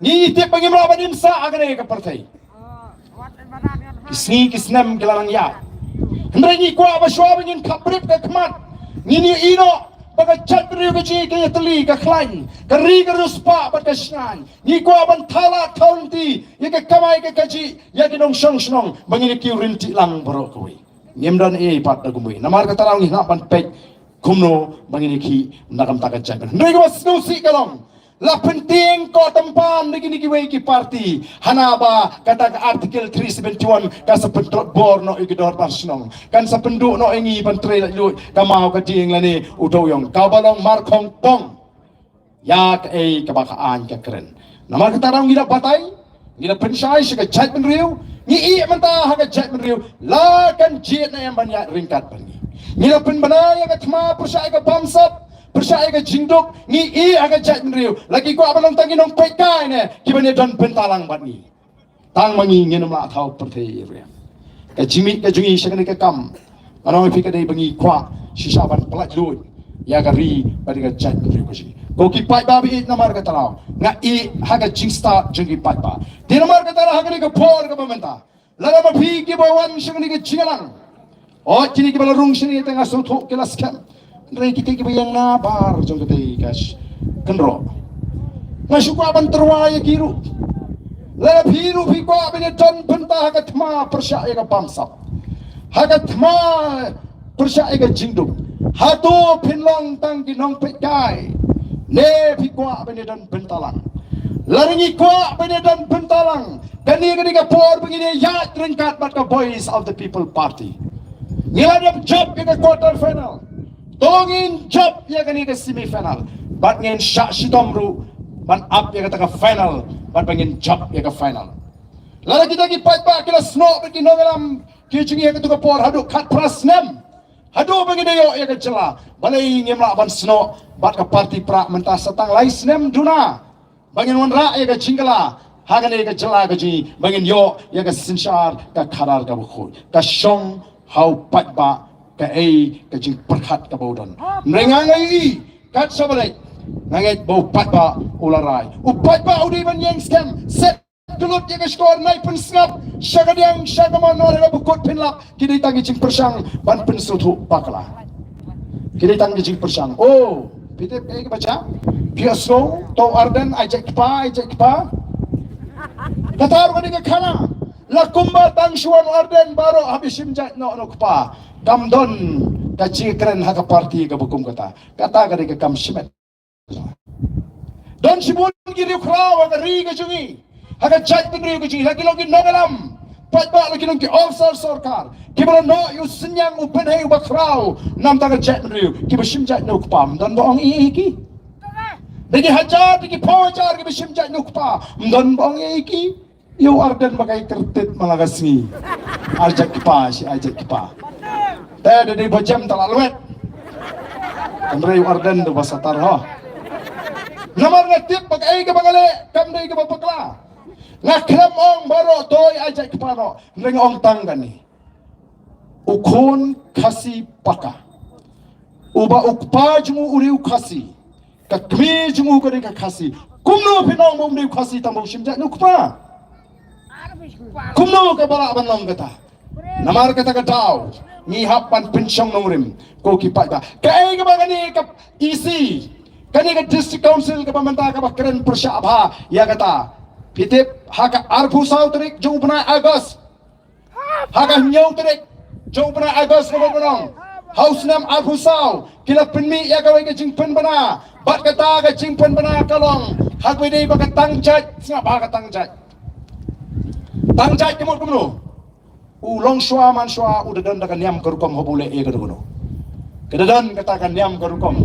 Ngi tip ba ngim lah ban im sah ha kane ka pyrthei. Ki sngi ki snem ki la nang ïaid. Hynrei ngi kwah ba shuwa ba ngin khapbrip ka khmat, ngin ïohi noh ba ka jaitbynriew ka jong ngi ka ïatylli, ka khlaiñ, ka ri ka riewspah bad ka shngaiñ. Ngi kwah ban thaw lad thaw lynti ïa ka kamai ka kajih ïa ki nongshong shnong ba ngin ïa kiew ryntih lang baroh kawei. Ngim don ei pat da kumwei. Namar kata daw ngi hap ban peit kumno ba ngin ïa khih na ka bynta ka jaitbynriew. Hynrei kaba sngewsih ka long, la pyntieng koh tympan da kine kiwei ki party, hana ba kata ka Article three seventy-one ka sa pyntlot bor noh ïa ki dorbar shnong, kan sa pynduh noh ïa ngi ban trei laitluid, ka maw ka dieng lane u dewiong, kaba long markhongpong ïa kaei kaba ka aiñ ka kren. Namar kata daw ngi da batai, ngi da pynshai sha ka jaitbynriew, ngi ïeh mynta ha ka jaitbynriew la kan jied ne em ban ïaid ryngkat bad ngi. Ngi la pynbna ïa ka thma pyrshah ïa ka bamsap, pyrshah ïa ka jingduk, ngi ïeh ha ka jaitbynriew. La ki kwah ban long tang ki nongpeitkai ne kiban ïadon bynta lang bad ngi. Tang ma ngi ngin ym lah thaw pyrthei ruh. Ka jingmih ka jong ngi sha kane ka kam, nga ong ïa phi, ka dei ba ngi kwah shisha ban pyllait luid ïa ka ri bad ïa ka jaitbynriew ka jong ngi. Ko ki paidbah ba ïeit, namar kata nga ïeh ha ka jingstad jong ki paidbah. Te namar kata ha kane ka por kaba mynta, lada ma phi kiba wan sha kane ka jingïalang, o, kine kiba la rung shane te nga sngewthuh ki la skhem. Hynrei kita kiba ïeng na bar jong kata ka sh-, kynroh, nga shu kwah ban tyrwa ïa ki ruh. Lada phi ruh phi kwah ban ïadon bynta ha ka thma pyrshah ïa ka bamsap, ha ka thma pyrshah ïa ka jingduk, hato phin long tang ki nongpeitkai ne phi kwah ban ïadon bynta lang? Lada ngi kwah ban ïadon bynta lang, kane ka dei ka por ba ngin ïaid ryngkat bad ka Voice of the People Party. Ngi la dep jop ïa ka quarter final, to ngin jop ïa kane ka semi final, bad ngin shah shitom ruh ban ap ïa kata ka final, bad ba ngin jop ïa ka final. Lada kita ki paidbah ki la snoh bad ki nongïalam ki jong ngi ha katu ka por haduh khatphra snem, haduh ba ngin da ïoh ïa ka jylla, balei ngim lah ban snoh bad ka party prah mynta sa tang lai snem duna, ba ngin wanrah ïa ka jingkylla ha kane ka jylla ka jong ngi, ba ngin ïoh ïa ka synshar ka khadar kaba khuid, ka shong ha u paidbah kaei ka jingpyrkhat kaba u don. Hynrei nga ïohi kat shaba leit, nga ngeit ba u paidbah u la rai. U paidbah u dei ban ïeng skhem, set ka lut ïa ka shkor, nai pynsngap sha ka diang sha ka manor, ha kaba kut phin lap. Ki dei tang ki jingpyrshang ban pynsngewthuh bakla. Ki dei tang ki jingpyrshang. O, phi tip kaei kaba jia? Phi sngew, to Ardent ai jait kpa, ai jait kpa. Kata ruh ka dei ka khana. La kumba tang shu wan u Ardent baroh haba shim jait noh na u kpa, kam don ka jingkren ha ka party kaba kum kata. Kata ka dei ka kam shimet. Don shibun ki riewkhraw ha ka ri ka jong ngi, ha ka jaitbynriew ka jong ngi, la ki long ki nongïalam paidbah, la ki long ki officer sorkar, kiba la noh ïa u synñiang u pynhei uba khraw namar ka jaitbynriew, kiba shim jait na u kpa, ym don ba ong ei ei ïa ki. Da ki hajar, da ki phew hajar kiba shim jait na u kpa, ym don ba ong ei ei ïa ki. Ïa u Ardent ba kai kyrtit man la ka sngi. Ai jait kpa shi, ai jait kpa. Te da dei ba jem ta la lwet. Hynrei u Ardent da ba satar ho. Namar nga tip ba kaei kaba nga leh kam dei kaba bakla. Nga khlem ong baroh to ai jait kpa noh. Hynrei nga ong tang kane. U khun Khasi paka, uba u kpa jong u u dei u Khasi, ka kmie jong u ka dei ka Khasi. Kumno phin ong ba um dei u Khasi tang ba u shim jait na u kpa? Kumno kaba lah ban long kata? Namar kata ka daw ngi hap ban pynshong nongrim, ko ki paidbah. Kaei kaba kane ka E C, kane ka District Council kaba mynta kaba kren pyrshah bha ïa kata, phi tip, ha ka arphew saw tarik jong u bnai August, ha ka hynñiew tarik jong u bnai August kaba mynta, ha u snem arphew saw, ki la pynmih ïa kawei ka jingpynbna. Bad kata ka jingpynbna ka long ha kaba dei ba ka tang jait, sngap ha ka tang jait. Tang jait ka mut kumno? U longshuwa manshuwa u da don da ka niam ka rukom haba u leh ïa kano kano. Ka da don kata ka niam ka rukom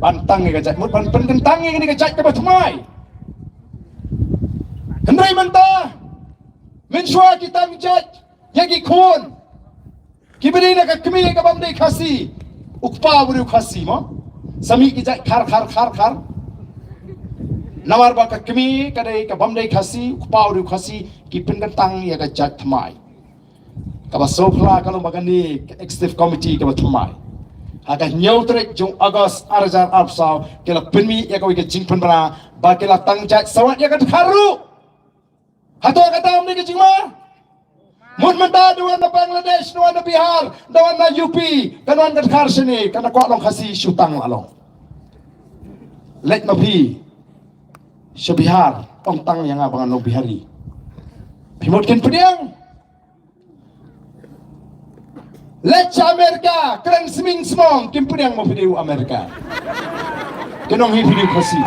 ban tang ïa ka jait, mut ban pynkyntang ïa kane ka jait kaba thymmai. Hynrei mynta mynshuwa ki tang jait ïa ki khun kiba dei na ka kmie kabym dei Khasi, u kpa u dei u Khasi mo. Sa mih ki jait khar khar khar khar. Namar ba ka kmie ka dei kabym dei Khasi, u kpa u dei u Khasi, ki pynkyntang ïa ka jait thymmai. Kaba sngewphylla ka long ba kane ka executive committee kaba thymmai, ha ka hynñiew tarik jong August ar hajar arphew saw, ki la pynmih ïa kawei ka jingpynbna ba ki la tang jait sawat ïa ka dkhar ruh. Hato kata kam dei ka jingma? Mut mynta da wan na Bangladesh, da wan na Bihar, da wan na U P, kan wan ka dkhar shane, kan da kwah long Khasi shu tang la long. Leit ma phi sha Bihar, ong tang ïa nga ba ngan long Bihari. Phi mut kin pdiang? Leit sha Amerika, kren smiñ smong, kim pdiang mo phi dei u Amerika. Kin ong hi phi dei u Khasi.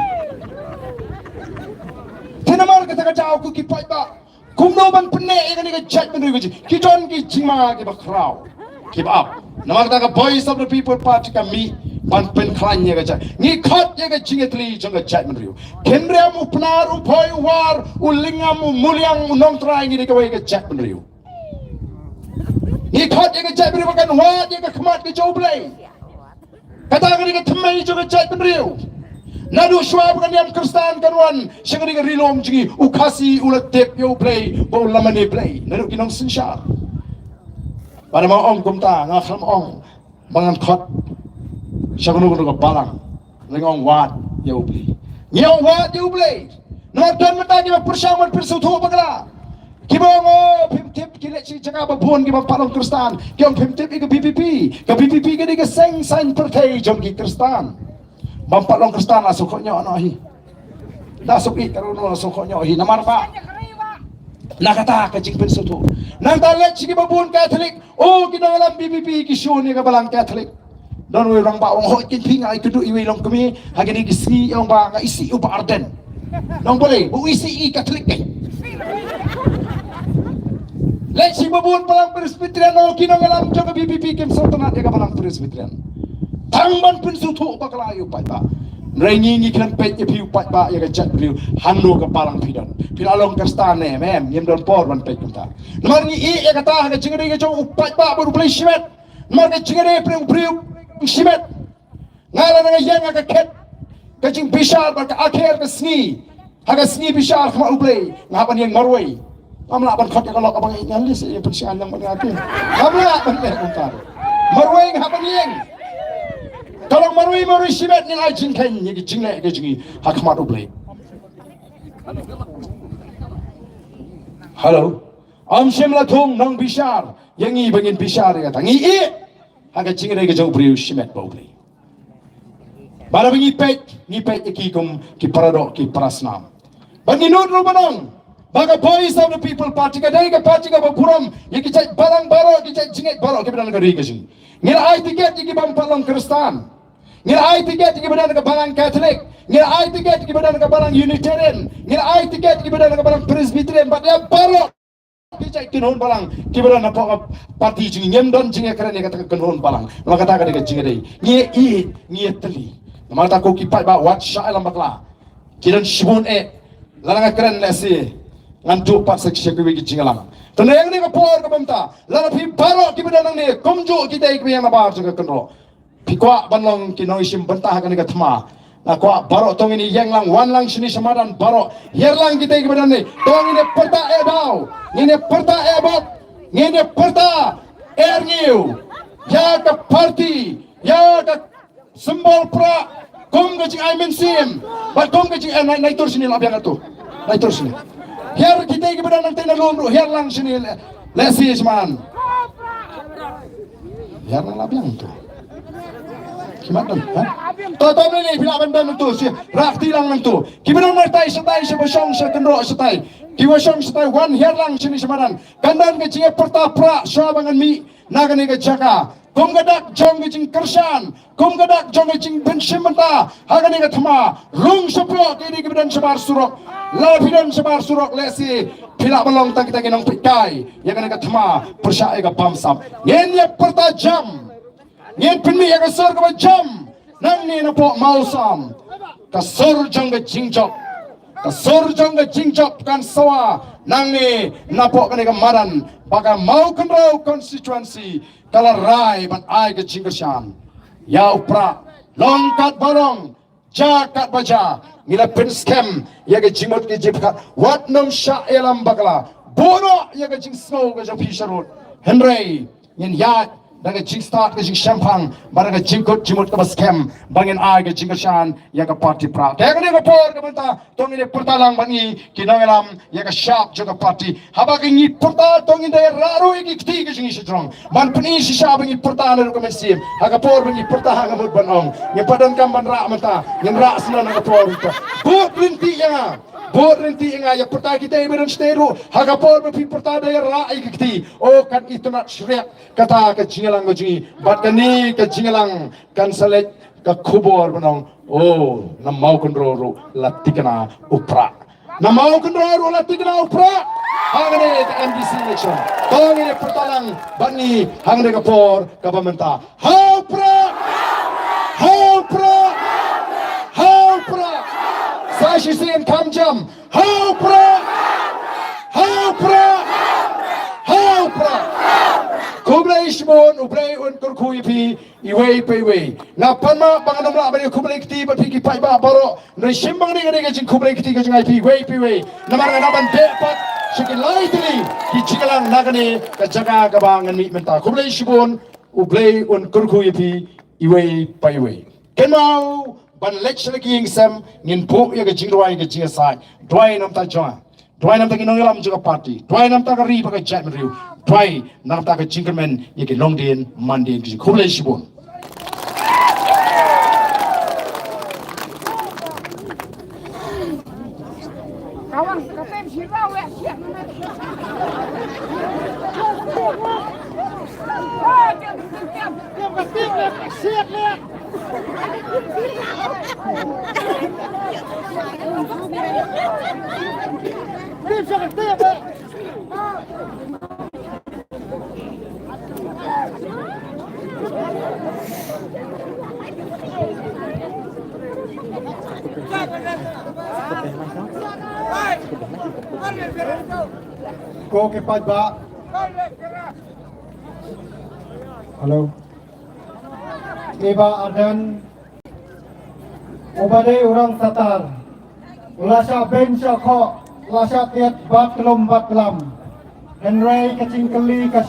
Te namar kata ka daw ko ki paidbah, kumno ban pynneh ïa kane ka jaitbynriew ka jong ngi? Ki don ki jingma kiba khraw, kiba ap. Namar kata ka Voice of the People Party ka mih ban pynkhlaiñ ïa ka jait. Ngi khot ïa ka jingïatylli jong ka jaitbynriew. Khynriam, u Pnar, u Phoi, u War, u Lyngngam, u Muliang, u Nongtrai, ngi dei kawei ka jaitbynriew. Ngi khot ïa ka jaitbynriew ba kan wad ïa ka khmat ka jong U Blei. Kata ka dei ka thymmei jong ka jaitbynriew. Naduh shuwa ba ka niam Khristan kan wan sha ka dei ka ri lum jong ngi, u Khasi u la tip ïa U Blei ba u la mane Blei. Naduh ki nongsynshar. Ba nga ong kumta, nga khlem ong ba ngan khot sha kano kano ka balang. Nga ong wad ïa U Blei. Nga ong wad ïa U Blei. Namar don mynta kiba pyrshang ban pynsngewthuh bakla. Kiba ong, oh, phim tip, ki leit sha jaka ba bun kiba pat long Khristan. Ki ong phim tip ïa ka V P P. Ka V P P ka dei ka seng saiñ pyrthei jong ki Khristan. Bym pat long Khristan la sngewthuh noh hi. Da suk i ka runo la sngewthuh noh hi. Namar ba na kata ka jingpynsngewthuh. Nangta leit sha kiba bun Katholik. Oh, ki nongïalam V P P ki shun ïa ka balang Katholik. Don uwei u rangbah u ong, hooid keiñ phi, nga ai kynduh iwei i longkmie ha kine ki sngi, ong ba nga isih u Bah Ardent. Nong balei ba u isih i Katholik keiñ? Leit sha kiba bun balang Presbyterian, oh, ki nongïalam jong ka V P P kim sngewtynnat ïa ka balang Presbyterian. Tang ban pynsngewthuh bakla ïa u paidbah. Hynrei ngi, ngi khlem peit ïa phi u paidbah, ïa ka jaitbynriew, hangno ka balang phi don. Phi la long Khristan ne em? Ngim don por ban peit kumta. Namar ngi ïeh ïa kata ha ka jingïadei ka jong u paidbah bad U Blei shimet. Namar ka jingïadei briew briew shimet. Nga la nga ïeng ha ka khet ka jingbishar bad ka akher ka sngi. Ha ka sngi bishar khmat U Blei nga hap ban ïeng marwei. Ngam lah ban khot ïa ka lok, ba nga ïeng, nga list ïa pynshai lang bad nga te. Ngam lah ban leh kumta. Marwei nga hap ban ïeng. Ka long marwei, marwei shimet, ngin ai jingkheiñ ïa ka jingleh ka jong ngi ha khmat U Blei. Hello. Ym shym la thung nongbishar ïa ngi ba ngin bishar ïa kata. Ngi ïeh ha ka jingïadei ka jong u briew shimet bad U Blei. Bad haba ngi peit, ngi peit ïa ki kum ki paradoh, ki parasnam. Bad ngi nud ruh ban ong ba ka Voice of the People Party ka dei ka party kaba burom ïa ki jait balang baroh, ki jait jingngeit baroh kiba don ha ka ri ka jong ngi. Ngi la ai tiket ïa ki bym pat long Khristan. Ngi la ai tiket ïa kiba don ha ka balang Katholik. Ngi la ai tiket ïa kiba don ha ka balang Unitarian. Ngi la ai tiket ïa kiba don ha ka balang Presbyterian. Bad ïa baroh ki jait kynhun balang kiba don hapoh ka party jong ngi, ngim don jingïakren ïa kata ka kynhun balang. Namar kata ka dei ka jingïadei. Ngi ïeit, ngi ïatylli. Namar kata ko ki paidbah, wat shah ïalam bakla. Ki don shibun eh. Lada nga kren lehse ngan duh pat sa sha kiwei ki jingïalang. Te na ïa kane ka por kaba mynta, lada phi baroh kiba don hangne kumjuh kita kiba ïeng nabar jong ka kynroh, phi kwah ban long ki nongshim bynta ha kane ka thma, nga kwah baroh to ngin ïeng lang, wan lang shane sha madan baroh, hiar lang kita kiba don ne, to ngin ïa pyrta eh daw, ngin ïa pyrta eh bad, ngin ïa pyrta eh rngiew ïa ka party, ïa ka symbol prah kum ka jingai mynsiem bad kum ka jing, eh, nai, nai tur shane, la biang tu. Nai tur shane. Hiar kita kiba don nangta na lum ruh, hiar lang shane, lehse shman. Ïa, nang la biang tu. Ki mat dang, ha? To, to, ni, ni, phi lah ban dang tu, shi, rah kti lang nang tu. Kiba dang martai shatai, shaba shong, sha kynroh shatai. Kiba shong shatai, wan hiar lang shane sha madan. Kan don ka jingpyrta prah, shwa ba ngan mih na kane ka jaka. Kum ka dak jong ka jingkyrshan, kum ka dak jong ka jingpynshim bynta ha kane ka thma. Rung shapoh ki dei kiba don shabar surok. Lada phi don shabar surok, lehse phi lah ban long tang kita ki nongpeitkai ïa kane ka thma pyrshah ïa ka bamsap. Ngin ïa pyrta jam. Ngin pynmih ïa ka sur kaba jam. Nangne napoh Mawsam, ka sur jong ka jingjop, ka sur jong ka jingjop kan sawa nangne napoh kane ka madan ba ka Mawkynrew constituency ka la rai ban ai ka jingkyrshan ïa u Prah. Long katba long, jia katba jia, ngi la pynskhem ïa ka jingmut ka jingpyrkhat. Wat nym shah ïalam bakla. Buh noh ïa ka jingsngew ka jong phi sharud. Hynrei ngin ïaid da ka jingstad ka jingshemphang bad da ka jingkut jingmut kaba skhem ba ngin ai ka jingkyrshan ïa ka party Prah. Te kane ka por ka mynta to ngin ïa pyrta lang bad ngi ki nongïalam ïa ka shap jong ka party. Haba ka ngi pyrta to ngin da ïa rah ruh ïa ki kti ka jong ngi sha jrong ban pyni shisha ba ngi pyrta naduh ka mynsiem. Ha ka por ba ngi pyrta ha nga mut ban ong, ngim pat donkam ban rah mynta, ngin rah sngewbha ha ka por mynta. Bud ryntih ïa nga. Bud ryntih ïa nga ïa pyrta kita iba don shatei ruh. Ha ka por ba phi pyrta da ïa rah ïa ki kti, oh, kan itynnad shriah kata ka jingïalang ka jong ngi. Bad kane ka jingïalang kan sa leit ka khubor ban ong, oh, na Mawkynrew ruh la thikna u Prah. Na Mawkynrew ruh la thikna u Prah. Hangne ka M D C election. To ngin ïa pyrta lang bad ngi hangne ka por kaba mynta. Ha u Prah! Ha u Prah! Ha u Prah! Sa shisien kham jam. Ha u Prah! Ha u Prah! Ha u Prah! Khublei. shibun, U Blei un kyrkhu ïa phi iwei pa iwei. Nga pan ma ba ngan ym lah ban ïa khublei kti bad phi ki paidbah baroh. Hynrei shim ba ngan ïa ka jingkhublei kti ka jong nga ïa phi iwei pa iwei. Namar nga nang ban beh pat sha ki lai tylli ki jingïalang na kane ka jaka kaba ngan mih mynta. Khublei shibun, U Blei un kyrkhu ïa phi iwei pa iwei. Kynmaw ban leit sha la ki ïing sem, ngin buh ïa ka jingrwai ka jingïasaid. Duwai namar ta jong nga. Duwai namar ta ki nongïalam jong ka party. Duwai namar ta ka ri bad ka jaitbynriew. Duwai namar ta ka jingkyrmen ïa ki longdien mandien ki jong ngi. Khublei shibun. Ko ki paidbah. Hello. I Bah Ardent, uba dei u rang satar, u la shah beiñ shah khoh, la shah tied bad tlum bad tlam. Hynrei ka jingkylli ka,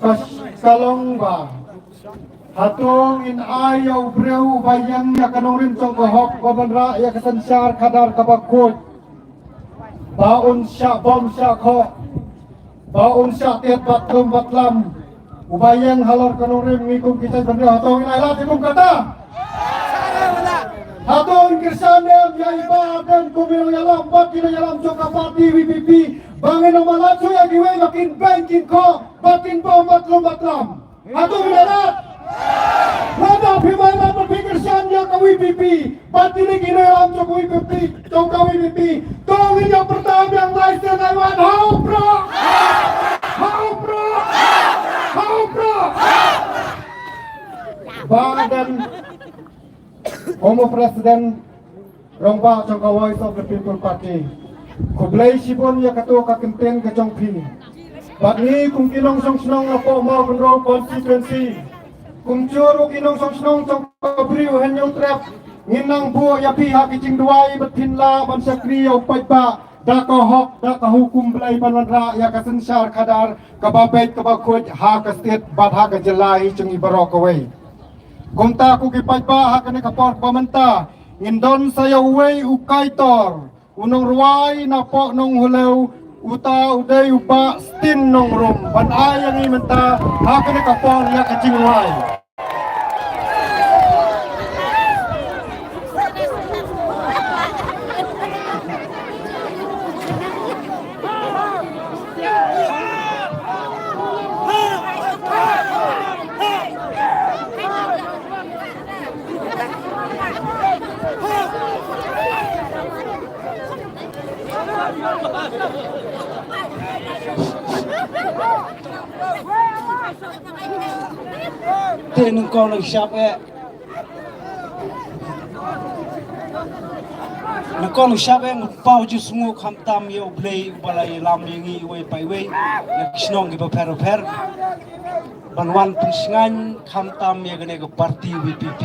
ka, ka long ba, hato ngin ai ïa u briew uba ïeng ïa ka nongrim jong ka hok, ba wanrah ïa ka synshar khadar kaba khuid, ba un shah bom shah khoh, ba un shah tied bad tlum bad tlam, uba ïeng halor ka nongrim ngi kum ki jaitbynriew, hato ngin ailad ïa kum kata? Hato ngin kyrshan em ïa i Bah Ardent kum i nongïalam bad ki nongïalam jong ka party V P P, ba ngin ym ailad shuh ïa kiwei ba kin beiñ kin khoh bad kin bom bad tlum bad tlam? Hato ngin ailad? Lada phim ailad bad phi kyrshan ïa ka V P P bad kine ki nongïalam jong ka V P P, jong ka V P P, to ngin ïa pyrta biang lai sien lai wan. Ha u prah! Ha u prah! Ha u prah! Bah Ardent, former President, Rangbah jong ka Voice of the People Party. Khublei shibun ïa kato ka kyntien ka jong phi. Bad ngi kum ki nongshong shnong na Pohmawkynrew constituency, kumjuh ruh ki nongshong shnong jong ka Bri u Hynñiewtrep, ngin nang buh ïa phi ha ki jingduwai bad phin lah ban shakri ïa u paidbah da ka hok, da ka hukum Blei ban wanrah ïa ka synshar khadar kaba beit kaba khuid ha ka state bad ha ka jylla hi jong ngi baroh kawei. Kumta ko ki paidbah, ha kane ka por ba mynta ngin don sa ïa uwei u kaitor, u nongrwai na Pohnonghulew, uta u dei u Bah Stin Nongrum, ban ai ïa ngi mynta ha kane ka por ïa ka jingrwai. Te nyngkong nyngshap eh. Nyngkong nyngshap eh ngut paw ju sngew khamtam ïa U Blei uba la ïalam ïa ngi iwei pa iwei na ki shnong kiba pher pher ban wan pynsngew khamtam ïa kane ka party V P P.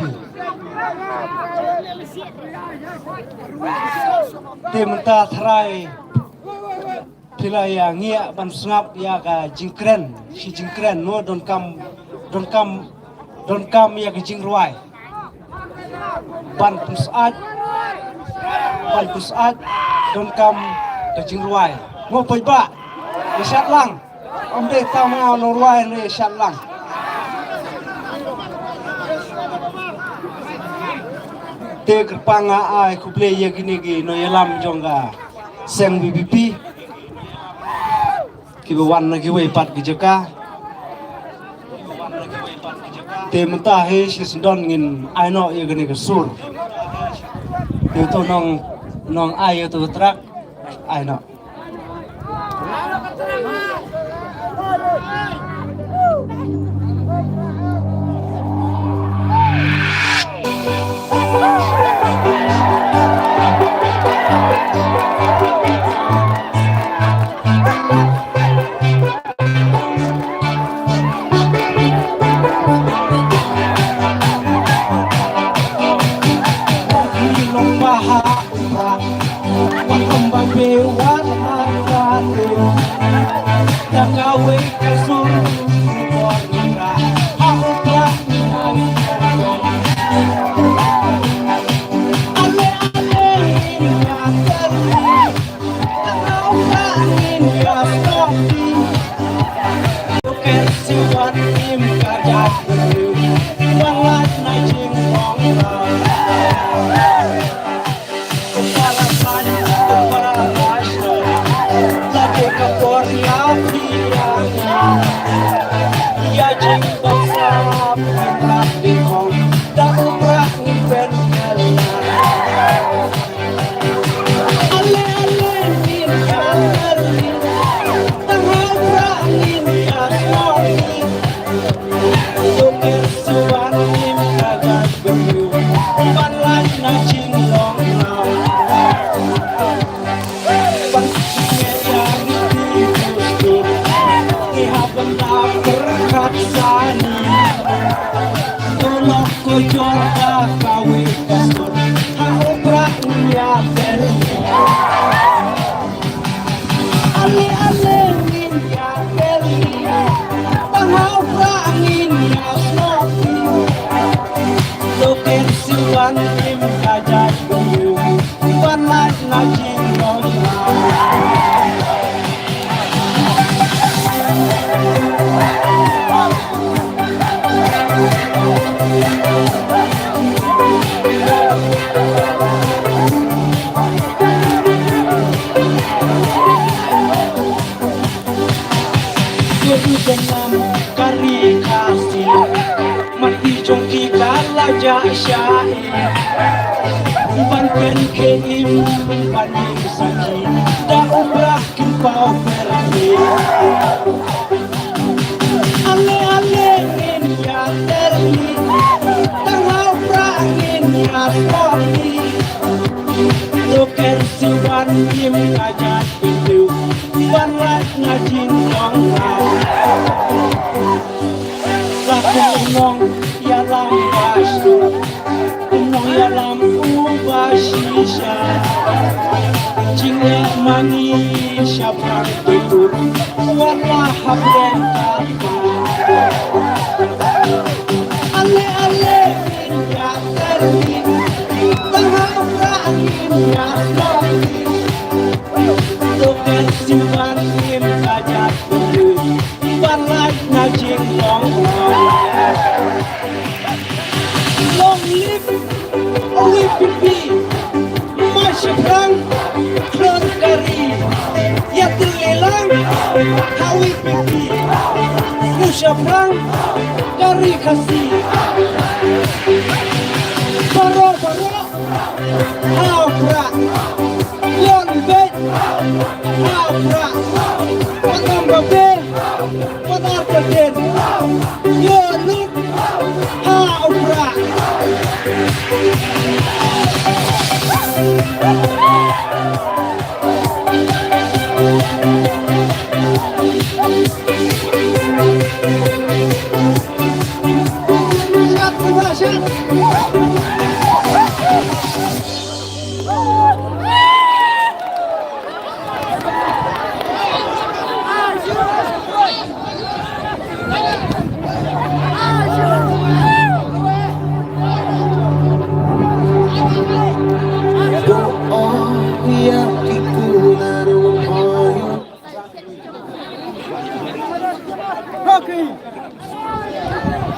Te mynta tharai phi la ïa ngi ban sngap ïa ka jingkren, shi jingkren mo donkam, donkam, donkam ïa ka jingrwai. Ban pynsaid, ban pynsaid donkam ka jingrwai. Mo paidbah, ïa shad lang. Ym dei tang ma nongrwai ne ïa shad lang. Te kyrpang nga ai khublei ïa kine ki nongïalam jong ka seng V P P kiba wan na kiwei pat ki jaka. Te mynta hi shi syndon ngin ai noh ïa kane ka sur. Te to nong, nong ai ïa to ka track ai noh.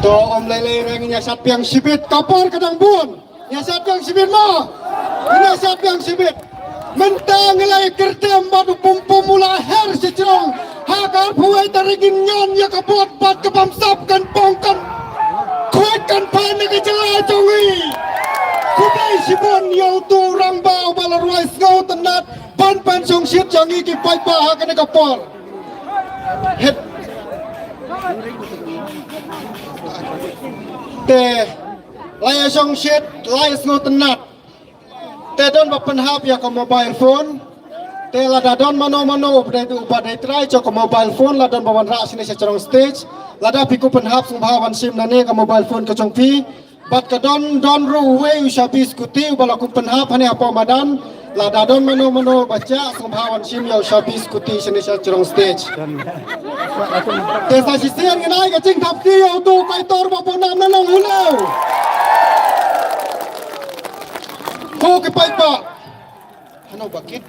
To, ym lei lei re, ngin ïa shad biang shibit, ka por ka dang bun. Ïa shad biang shibit mo. Ïa shad biang shibit. Mynta ngi la kyrtem bad u pum pum u la her sha jrong. Ha ka arphew wei tarik ngin ñion ïa ka vote bad ka bamsap kan pong kan khuid kan pan na ka jylla jong ngi. Khublei shibun ïa uto u rangbah uba la rwai sngewtynnat ban pynshongshit ïa ngi ki paidbah ha kane ka por. Het. Te la ïa shongshit, la ïa sngewtynnat. Te don ba pynhap ïa ka mobile phone. Te lada don mano mano uba dei, uba dei trai jong ka mobile phone, la don ba wanrah shane sha jrong stage. Lada phi kup pynhap, sngewbha ban shim nangne ka mobile phone ka jong phi. Bad ka don, don ruh uwei u shabi scooty uba la kup pynhap hangne hapoh madan. Lada don mano mano ba jah sngewbha wan shim ïa u Sharpie Scooty shane sha jrong stage. Te sa shisien ngin ai ka jingthap kti ïa uto u kaitor ba bun nam na nong Huleu. Ko ki paidbah. Hano ba kit.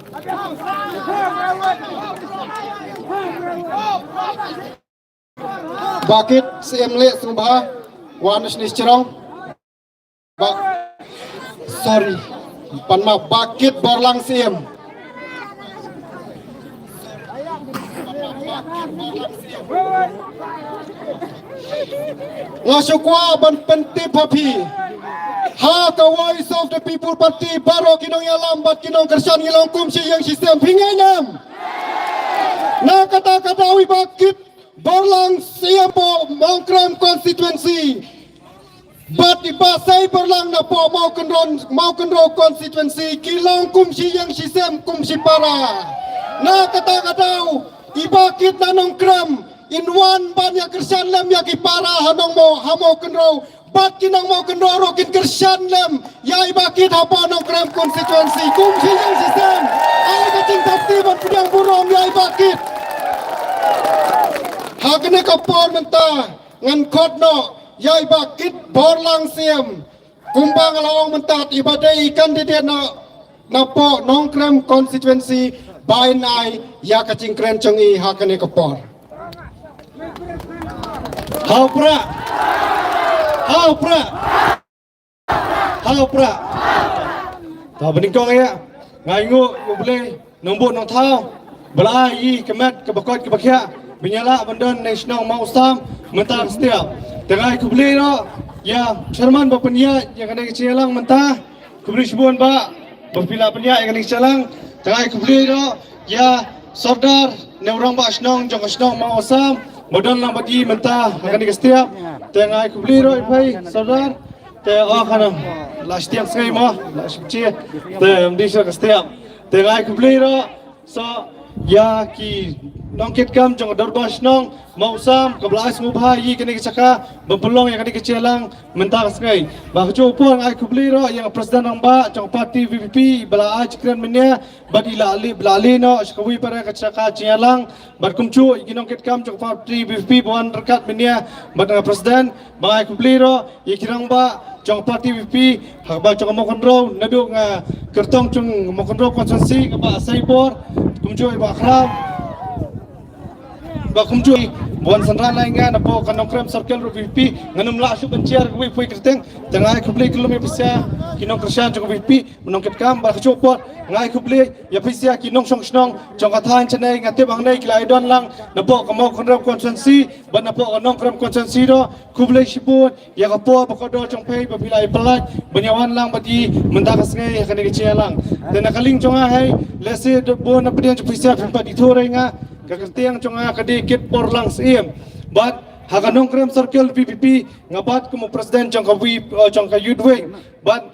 Ba kit Siem leh sngewbha wan shane sha jrong. Ba, sorry. Pan ma ba kit Borlang Siem. Nga shu kwah ban pyntip ha phi. Ha ka Voice of the People Party baroh ki nongïalam bad ki nongkyrshan ngi long kum shi ïing shi sem, phi ngeit ne em? Na kata ka daw i Bah Kit Borlang Siem hapoh Nongkrem constituency. Bad i Bah Sei Borlang napoh Mawkynrun, Mawkynrew constituency, ki long kum shi ïing shi sem kum shi para. Na kata ka daw i Bah Kit na Nongkrem in wan ban ïa kyrshan lem ïa ki para ha Nongmo, ha Mawkynrew. Bad ki nong Mawkynrew ruh kin kyrshan lem ïa i Bah Kit hapoh Nongkrem constituency kum shi ïing shi sem. Ai ka jingthap kti ban pdiang burom ïa i Bah Kit. Ha kane ka por mynta ngan khot noh ïa i Bah Kit Borlang Siem. Kumba nga la ong mynta, i ba dei i candidate na, napoh Nongkrem constituency ba in ai ïa ka jingkren jong i ha kane ka por. Hau pra. Hau pra. Hau pra. Ta banyngkong ïa. Nga ainguh ïa U Blei nongbuh nongthaw ba la ai ïa ka met kaba koit kaba khiah ban ïalah ban don na shnong Mawsam mynta ka step. Te nga ai khublei ruh ïa chairman ba pynïaid ïa kane ka jingïalang mynta. Khublei shibun Bah ba phi la pynïaid ïa kane ka jingïalang. Te nga ai khublei ruh ïa Sordar ne u rangbah shnong jong ka shnong Mawsam ba don lang bad ngi mynta ha kane ka step. Te nga ai khublei ruh ïa phi Sordar. Te oh khana la shtiang sngi mo la shimchi. Te mdi sha ka step. Te nga ai khublei ruh sa ïa ki nongkitkam jong ka dorbar shnong Mawsam kaba la ai sngewbha ïa kane ka jaka ban pynlong ïa kane ka jingïalang mynta ka sngi. Ba ka juh u por nga ai khublei ruh ïa ka president rangbah jong ka party V P P ba la ai jingkren mynne bad i la leit, la leit noh sha kawei pat ka jaka jingïalang. Bad kumjuh ïa ki nongkitkam jong ka party V P P ba wan ryngkat mynne bad nga president. Ba nga ai khublei ruh ïa ki rangbah jong ka party V P P ha kaba jong ka Mawkynrew, naduh nga kyrtong jong ka Mawkynrew constituency ka Bah Saibor, kumjuh ïa Bah Khraw. Ba kumjuh ba wan synran lai nga napoh ka Nongkrem circle ruh V P P. Ngan ym lah shuh ban share kawei pa kawei kyrteng. Te nga ai khublei kylluid ïa phi sha ki nongkyrshan jong ka V P P, nongkitkam. Ba ka juh u por nga ai khublei ïa phi sha ki nongshong shnong jong ka thaiñ Chennai, nga tip hangne ki la ïadon lang napoh ka Mawkynrew constituency bad napoh ka Nongkrem constituency ruh. Khublei shibun ïa ka por ba kordor jong phi ba phi la ïa pynlait ban ïa wan lang bad ngi mynta ka sngi ha kane ka jingïalang. Te na ka liang jong nga hei, lehse bun na pdiang jong phi sha phim pat ithuh ïa nga, ka kyrteng jong nga ka dei Kit Borlang Siem. Bad ha ka Nongkrem circle V P P nga bat kum u president jong ka V, eh, jong ka youth wing. Bad